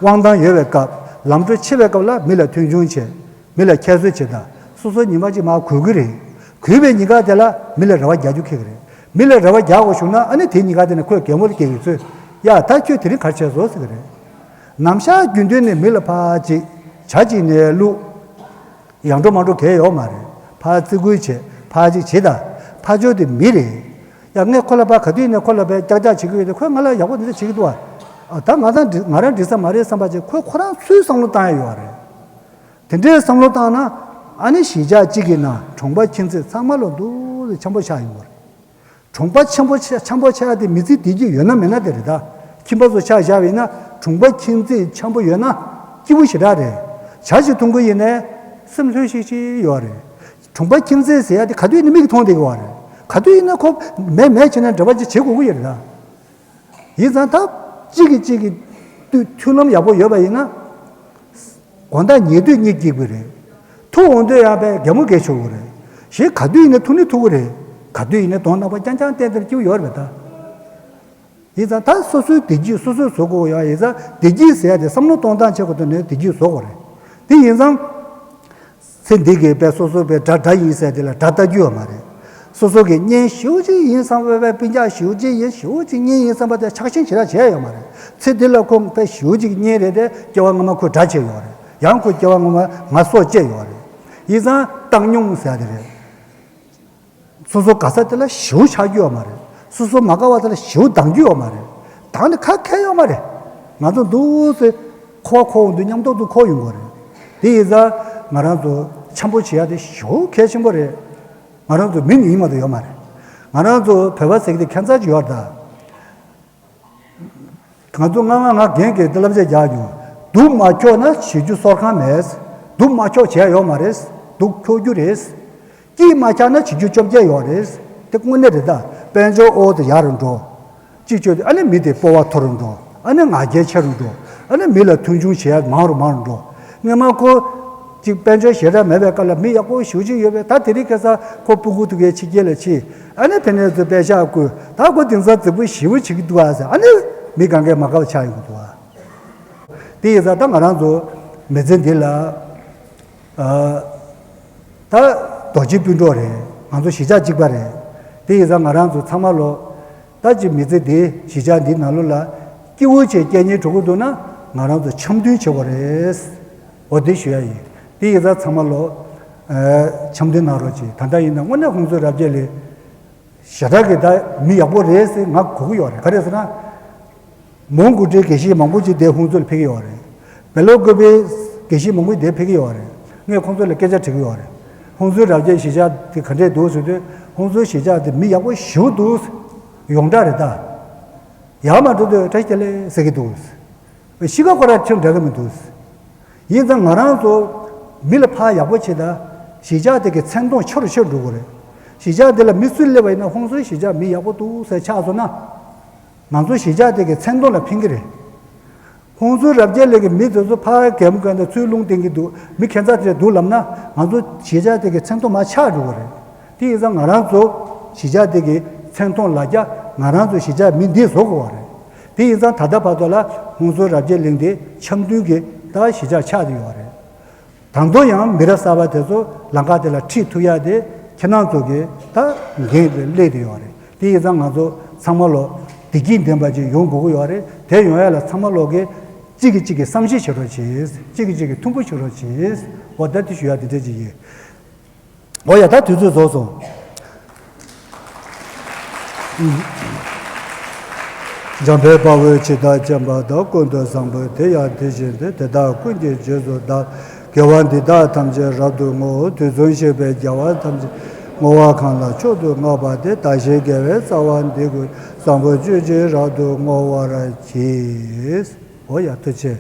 དབང་ཐང་ཡོད་པའི་སྐབས། ལམ་འགྲོ་ཆེ་བའི་སྐབས་ལ་མི་ལ་མཐོང་ཆུང་བྱེད། མི་ལ་ཁྱད་གསོད་བྱེད་ད། སོ་སོ་ཉི་མ་གཅིག་མར་གུས་ཀྱི་རེད། གུས་པའི་ཉིན་དཀར་དེ་ལ་མི་ལ་རེ་བ་རྒྱག་རྒྱུ་ཁེལ་གྱི་རེད། མི་ལ་རེ་བ་རྒྱག་དགོས་བྱུང་ན་ཨ་ནི་དེའི་ཉིན་དཀར་དེ་ནས་ཁོས་གད་མོ་སྐྱེ་གི་ཚོད། ཡ་ད་ཁྱོད་དེ་རིང་ག་རེ་བྱས་སོང་ཟེར་གི་རེད། ནམ་ཞག་རྒྱུན་དུ་ནས་མི་ལ་ཕར་ཅིག་བྱ་གཅིག་ནས་བླུག་ཡང་འགྲོ་མ་འགྲོ་གལ་ཡོད་མ་རེད། ཕར་བརྩི་བཀུར་བྱེད། ཕར་ཅིག་བྱེད་ད། ཕར་ཕྱོགས་དེ་མི་རེད། ཡ་ངས་ཁོ་ལ་ཕར་ག་དུས་ནས་ཁོ་ལ་ཕར་ཀྱག་ཀྱག་བྱེད་ཀྱི་ཡོད་དེ་ཁོས་ང་ལ་ཡག་པོ་འདི་འདྲ་བྱེད་ཀྱི་འདུག་ཨ། ད་ང་དང་འགྲིག་ང་རང་འགྲིག་ས་མ་རེད་བསམ་པ་ཅིག་ཁོས་ཁོ་རང་ཚོའི་བསམ་བློ་བཏང་ཡ་ཡོད་རེད། དེ་འདྲའི་བསམ་བློ་བཏང་ན་ཨ་ནི་གཞིས་ཆགས་གཅིག་གི་ནང་གྲོང་པ་ཁྱིམ་མཚེས་ཚང་མ་ལ་འདུག་སེ་འཆམ་པོ་ཆགས་ཡོང་གི་རེད། གྲོང་པ་འཆམ་པོ་ཆགས་འཆམ་པོ་ཆགས་ཡ་དེ་མི་ཚེ་བདེ་སྐྱིད་ཡོད་ན་མེད་ན་དེ་རེད་ད། ཁྱིམ་པ་ཚོ་ཆ་བཞག་པ་ཡིན་ན་གྲོང་པ་ཁྱིམ་མཚེས་འཆམ་པོ་ཡོད་ན་སྐྱིད་པོ་ཞེ་དྲག་རེད། ཇ་ཞིག་འཐུང་གི་ཡིན་ནའི་སེམས་ལྷོད་ཤིག་ཤིག་ཡོད་རེད། གྲོང་པ་ཁྱིམ་མཚེས་ཟེར་ཡ་དེ་ག་དུས་ཡིན་ན་མིག་གིས་མཐོང་བསྡད་ཀྱི་ཡོད་རེད། ག་དུས་ཡིན་ན་ཁོ་མེད་མེད་བྱས་ནས་འབྲེལ་བ་ཅིག་བྱེད་དགོས་ཀྱི་ཡོད་རེད་ད། ཡིན་ཙང་ད་གཅིག་གིས་གཅིག་གི་མཐུན་ལམ་ཡག་པོ་ཡོད་པ་ཡིན་ན། དགོང་དག་ཉལ་དུས་གཉིད་སྐྱིད་པོ་རེད། ཐུག་འོང་དུས་ཡང་པས་གད་མོ་བགད་ཆོག་གི་རེད། གཞན་ག་དུས་ཡིན་ན་ཐུག་ནི་ཐུག་གི་རེད། ག་དུས་ཡིན་ན་གདོང་ནག་པོ་རྐྱང་རྐྱང་བསྟན་བསྟན་སྐྱིད་པོ་ཡོད་རེད་ད། ཡིན་ཙང་ད་སོ་སོའི་བདེ་སྐྱིད་སོ་སོས་བཟོ་དགོས་ཡ། ཡིན་ཙང་བདེ་སྐྱིད་ཟེར་ཡ་དེ་བསམ་བློ་གཏོང་སྟངས་ཆེད་དུ་ནས་བདེ་སྐྱིད་བཟོ་དགོས་རེད། དེ་ཡིན་ཙང་། ཚེ་འདི་གི་དཔེ་སོ་སོ་དཔེ་དགྲ་དགྲ་ཡིན་ཟེར་དེ་ལ་དགྲ་ལྟ་རྒྱུ་ཡོད་མ་རེད། སོ་སོ་གི་གཉེན་ཞེ་པོ་ཅིག་ཡིན་བསམ་པའི་དཔེ་སྤུན་ཀྱག་ཞེ་པོ་ཅིག་ཡིན་ཞེ་པོ་ཅིག་གཉེན་ཡིན་བསམ་པ་དེ་ཆགས་ཞེན་ཞེ་དྲག་བྱས་ཡོད་མ་རེད། ཚེ་འདི་ལ་ཁོ་དཔེ་ཞེ་པོ་ཅིག་གཉེན་རེད་དེ་སྐྱེ་བ་སྔ་མ་ཁོས་དགྲ་བྱས་ཡོད་རེད། ཡང་ཁོ་སྐྱེ་བ་སྔ་མ་ང་སྲོག་བཅད་ཡོད་རེད། ཡིན་ཙང་བཏང་སྙོམས་ཟེར་དེ་རེད། སོ་སོ་དགའ་ས་དེ་ལ་ཞེ་པོ་ཆགས་རྒྱུ་ཡོད་མ་རེད། སོ་སོ་མ་དགའ་བ་དེ་ལ་ཞེ་པོ་སྡང་རྒྱུ་ཡོད་མ་རེད། སྡང་ནི་ག་གེ་ཡོད་མ་རེད། ང་ཚོ་འདུག་སེ་འཁོར་བ་འཁོར་འོང་དུས་མཉམ་དུ་འཁོར་ཡོང་གི་རེད། དེ་ཡིན་ཙང་ང་རང་ཚོ་འཆམ་པོ་བྱེད་ཡ་དེ་ཞེ་པོ་གལ་ཆེན་པོ་རེད། ང་རང་ཚོ་མི་ནི་ཡིན་མ་གཏོགས་ཡོད་མ་རེད། ང་རང་ཚོ་བོད་པ་ཟེར་གྱི་དེ་ཁྱད་མཚར་ཅིག་ཡོད་རེད་ད། ང་ཚོ་སྔ་སྔ་ང་རྒན་གྱིས་དེ་བསླབ་བྱ་རྒྱག་མྱོང་། སྡུག་མ་ཁྱོག་ན་བྱེད་རྒྱུ་གསོར་ཁང་མེད། སྡུག་མ་ཁྱོག་བྱས་ཡོད་མ་རེད། སྡུག་ཁྱོག་རྒྱུ་རེད། སྐྱིད་མ་ཁྱག་ན་བྱེད་རྒྱུ་བཅོ་བརྒྱད་ཡོད་རེད། དེ་དངོས་གནས་རེད་ད། དཔལ་འབྱོར་ཨོ་དེ་ཡར་འགྲོ། གཅིག་བཅོས་ཏེ་ཨ་ནི་མི་དེ་སྤོབས་པ་མཐོ་རུ་འགྲོ། ཨ་ནི་ང་རྒྱལ་ཆེ་རུ་འགྲོ། ཨ་ནི་མི་ལ་མཐོང་ཆུང་བྱེད་ཡ་མང་རུ་མང་རུ་འགྲོ། སྔོན་མ་ཁོ་གཅིག་དཔལ་འབྱོར་ཞེ་དྲག་མེད་པའི་སྐབས་ལ་མི་ཡག་པོ་ཞེ་པོ་ཅིག་ཡོད་པས། ད་དེ་རིང་ཁ་སང་ཁོ་སྤུ་གུ་དེ་གའི་ཕྱི་རྒྱལ་ལ་ཕྱིན། ཨ་ནི་དེ་ནས་ཚུར་པད་ཤག་བསྐུར། ད་ཁོ་དེང་སང་རྫིག་པོ་ཞེ་པོ་བྱེད་ཀྱི་འདུག་ཨ་ཟེར། ཨ་ནི་མི་གང་གས་མ་དགའ་བ་ཆགས་ཡོང་གི་འདུག་ཨ། དེ་ཡིན་ཙང་ད་ང་རང་ཚོ་མི་ཚེ་འདི་ལ་ཨ་ད་རྡོ་རྗེ་སྤུན་གྲོགས་རེད། ང་ཚོ་གཞིས་ཆགས་གཅིག་པ་རེད། དེ་ཡིན་ཙང་ང་རང་ཚོ་ཚང་མ་ལོ་ད་ཅིག་མི་ཚེ་འདི་གཞིས་ཆགས་འདི་ནང་ལོགས་ལ་སྐྱིད་པོ་བྱས་སྐྱེལ་སྙིང་བྲོ་གི་འདུག་ན་ང་རང་ཚོ་འཆམ་མཐུན་བྱེད་དགོས་རེད། འོ་དེ་ཞུ་ཡ་ཡིན། དེ་ཡིན་ཙང་ཚང་མ་ལོ་ཨ་འཆམ་མཐུན་གནང་རོགས་གྱིས། ད་ལྟ་ཡིན་ན་དངོས་གནས་ཧོན་སུར་རབ་རྒྱས་ལགས་ཞེ་དྲག་གི་ད་མི་ཡག་པོ་རེད་ཟེར་ང་གོ་གི་ཡོད་རེད། ག་རེ་ཟེར་ན། མོན་གྷོ་གྲས་དགེ་བཤེས་མང་པོ་ཅིག་དེ་ཧོན་སུར་ལ་ཕེབས་ཀྱི་ཡོད་རེད། བེ་ལོ་ཀོ་པའི་དགེ་བཤེས་མང་པོ་དེ་ཕེབས་ཀྱི་ཡོད་རེད། ངས་ཁོང་ཚོ་ལ་སྐད་ཆ་དྲི་གི་ཡོད་རེད། ཧོན་སུར་རབ་རྒྱས་གཞིས་ཆགས་དེ་ག་འདྲས་འདུག་ཟེར་དུས་ཧོན་སུར་གཞིས་ཆགས་དེ་མི་ཡག་པོ་ཞེ་པོ་འདུག་ཡོངས་གྲགས་རེད་ད། ཡར་མར་འགྲོ་དུས་བཀྲ་ཤིས་བདེ་ལེགས་ཟེར་གྱི་འདུག་གཤིས་ཀ་ཁོ་རང་ཁྱོན་འདྲ་གི་མི་འདུག་ཡིན་ཙང་ང་རང་ཚོ་མི་ལ་ཕར་ཡག་པོ་བྱེད་ད། གཞིས་ཆགས་དེ་གི་མཚན་མཐོང་ཆེ་རུ་ཆེ་རུ་འགྲོ་དགོས་རེད། གཞིས་ཆགས་དེ་ལ་མི་སུ་སླེབས་པ་ཡིན་ན་ཧོན་སུར་གཞིས་ཆགས་མི་ཡག་པོ་འདུག་ཟེར་ཆགས་སོང་ན། ང་ཚོ་གཞིས་ཆགས་དེ་གི་མཚན་མཐོང་ལ་ཕན་གི་རེད། ཧོན་སུར་རབ་རྒྱས་ལགས་ཀྱི་མི་དེ་ཚོ་ཕར་གད་མོ་བགད་ནས་ཚུར་རླུང་བསྟན་གྱི་འདུག་མི་ཁྱད་མཚར་དེ་འདུག་ལབ་ན་ང་ཚོ་གཞིས་ཆགས་དེ་གི་མཚན་མཐོང་མར་ཆག་འགྲོ་གི་རེད། དེ་ཡིན་ཙང་ང་རང་ཚོ་གཞིས་ཆགས་དེ་གི་མཚན་མཐོང་ལ་རྒྱ་ང་རང་ཚོ་གཞིས་ཆགས་མི་འདི་བཟོ་དགོས་པ་རེད། དེ་ཡིན་ཙང་ད་ལྟ་བར་དུ་ལ་ཧོན་སུར་རབ་རྒྱས་གླིང་དེ་འཆམ་མཐུན་གྱི་ད་གཞིས་ཆགས་ཆགས་བསྡད་ཡོད་རེད། ད་དུང་ཡང་མི་རབས་གསར་པ་དེ་ཚོ་ལམ་ཁ་དེ་ལ་ཁྲིད་ཐུབ་ཡ་དེ་ཁྱེད་རང་ཚོ་གི་ད་འགན་དེ་སླེབས་བསྡད་ཡོད་རེད། དེ་ཡིན་ཙང་ང་ཚོ་ཚང་མ་ལོ་བདེ་སྐྱིད་ལྡན་པ་ཅིག་ཡོང་དགོས་ཀྱི་ཡོད་རེད། དེ་ཡོང་ཡ་ལ་ཚང་མ་ལོ་གི་གཅིག་གིས་གཅིག་གི་བསམ་ཤེས་བྱེད་རོགས་གྱིས། གཅིག་གིས་གཅིག་གི་མཐུན་པོ་བྱེད་རོགས་གྱིས། འོ་ད་དེ་ཞུ་ཡ་དེ་འདྲ་ཅིག་ཡིན། འོ་ཡ་ད་དུས་ཚོད་རྫོགས་སོང་། འཇམ་དཔལ་དཔའ་བོས་ཇི་ལྟར་མཁྱེན་པ་དང་། ཀུན་ཏུ་བཟང་པོས་དེ་ཡང་དེ་བཞིན་ཏེ། དེ་དག་ཀུན་གྱི་རྗེས་སུ་བདག། དགེ་བ་འདི་དག་ཐམས་ཅད་རབ་ཏུ་བསྔོ། དུས་གསུམ་གཤེགས་པའི་རྒྱལ་བ་ཐམས་ཅད་བསྔོ་བ་གང་ལ་མཆོག་ཏུ་བསྔགས་པ་དེས། བདག་གཞན་དགེ་བའི་རྩ་བ་འདི་ཀུན། བཟང་པོ་སྤྱོད་ཕྱིར་རབ་ཏུ་བསྔོ་བར་བགྱི། འོ་ཡ་ཐུགས་རྗེ་ཆེ།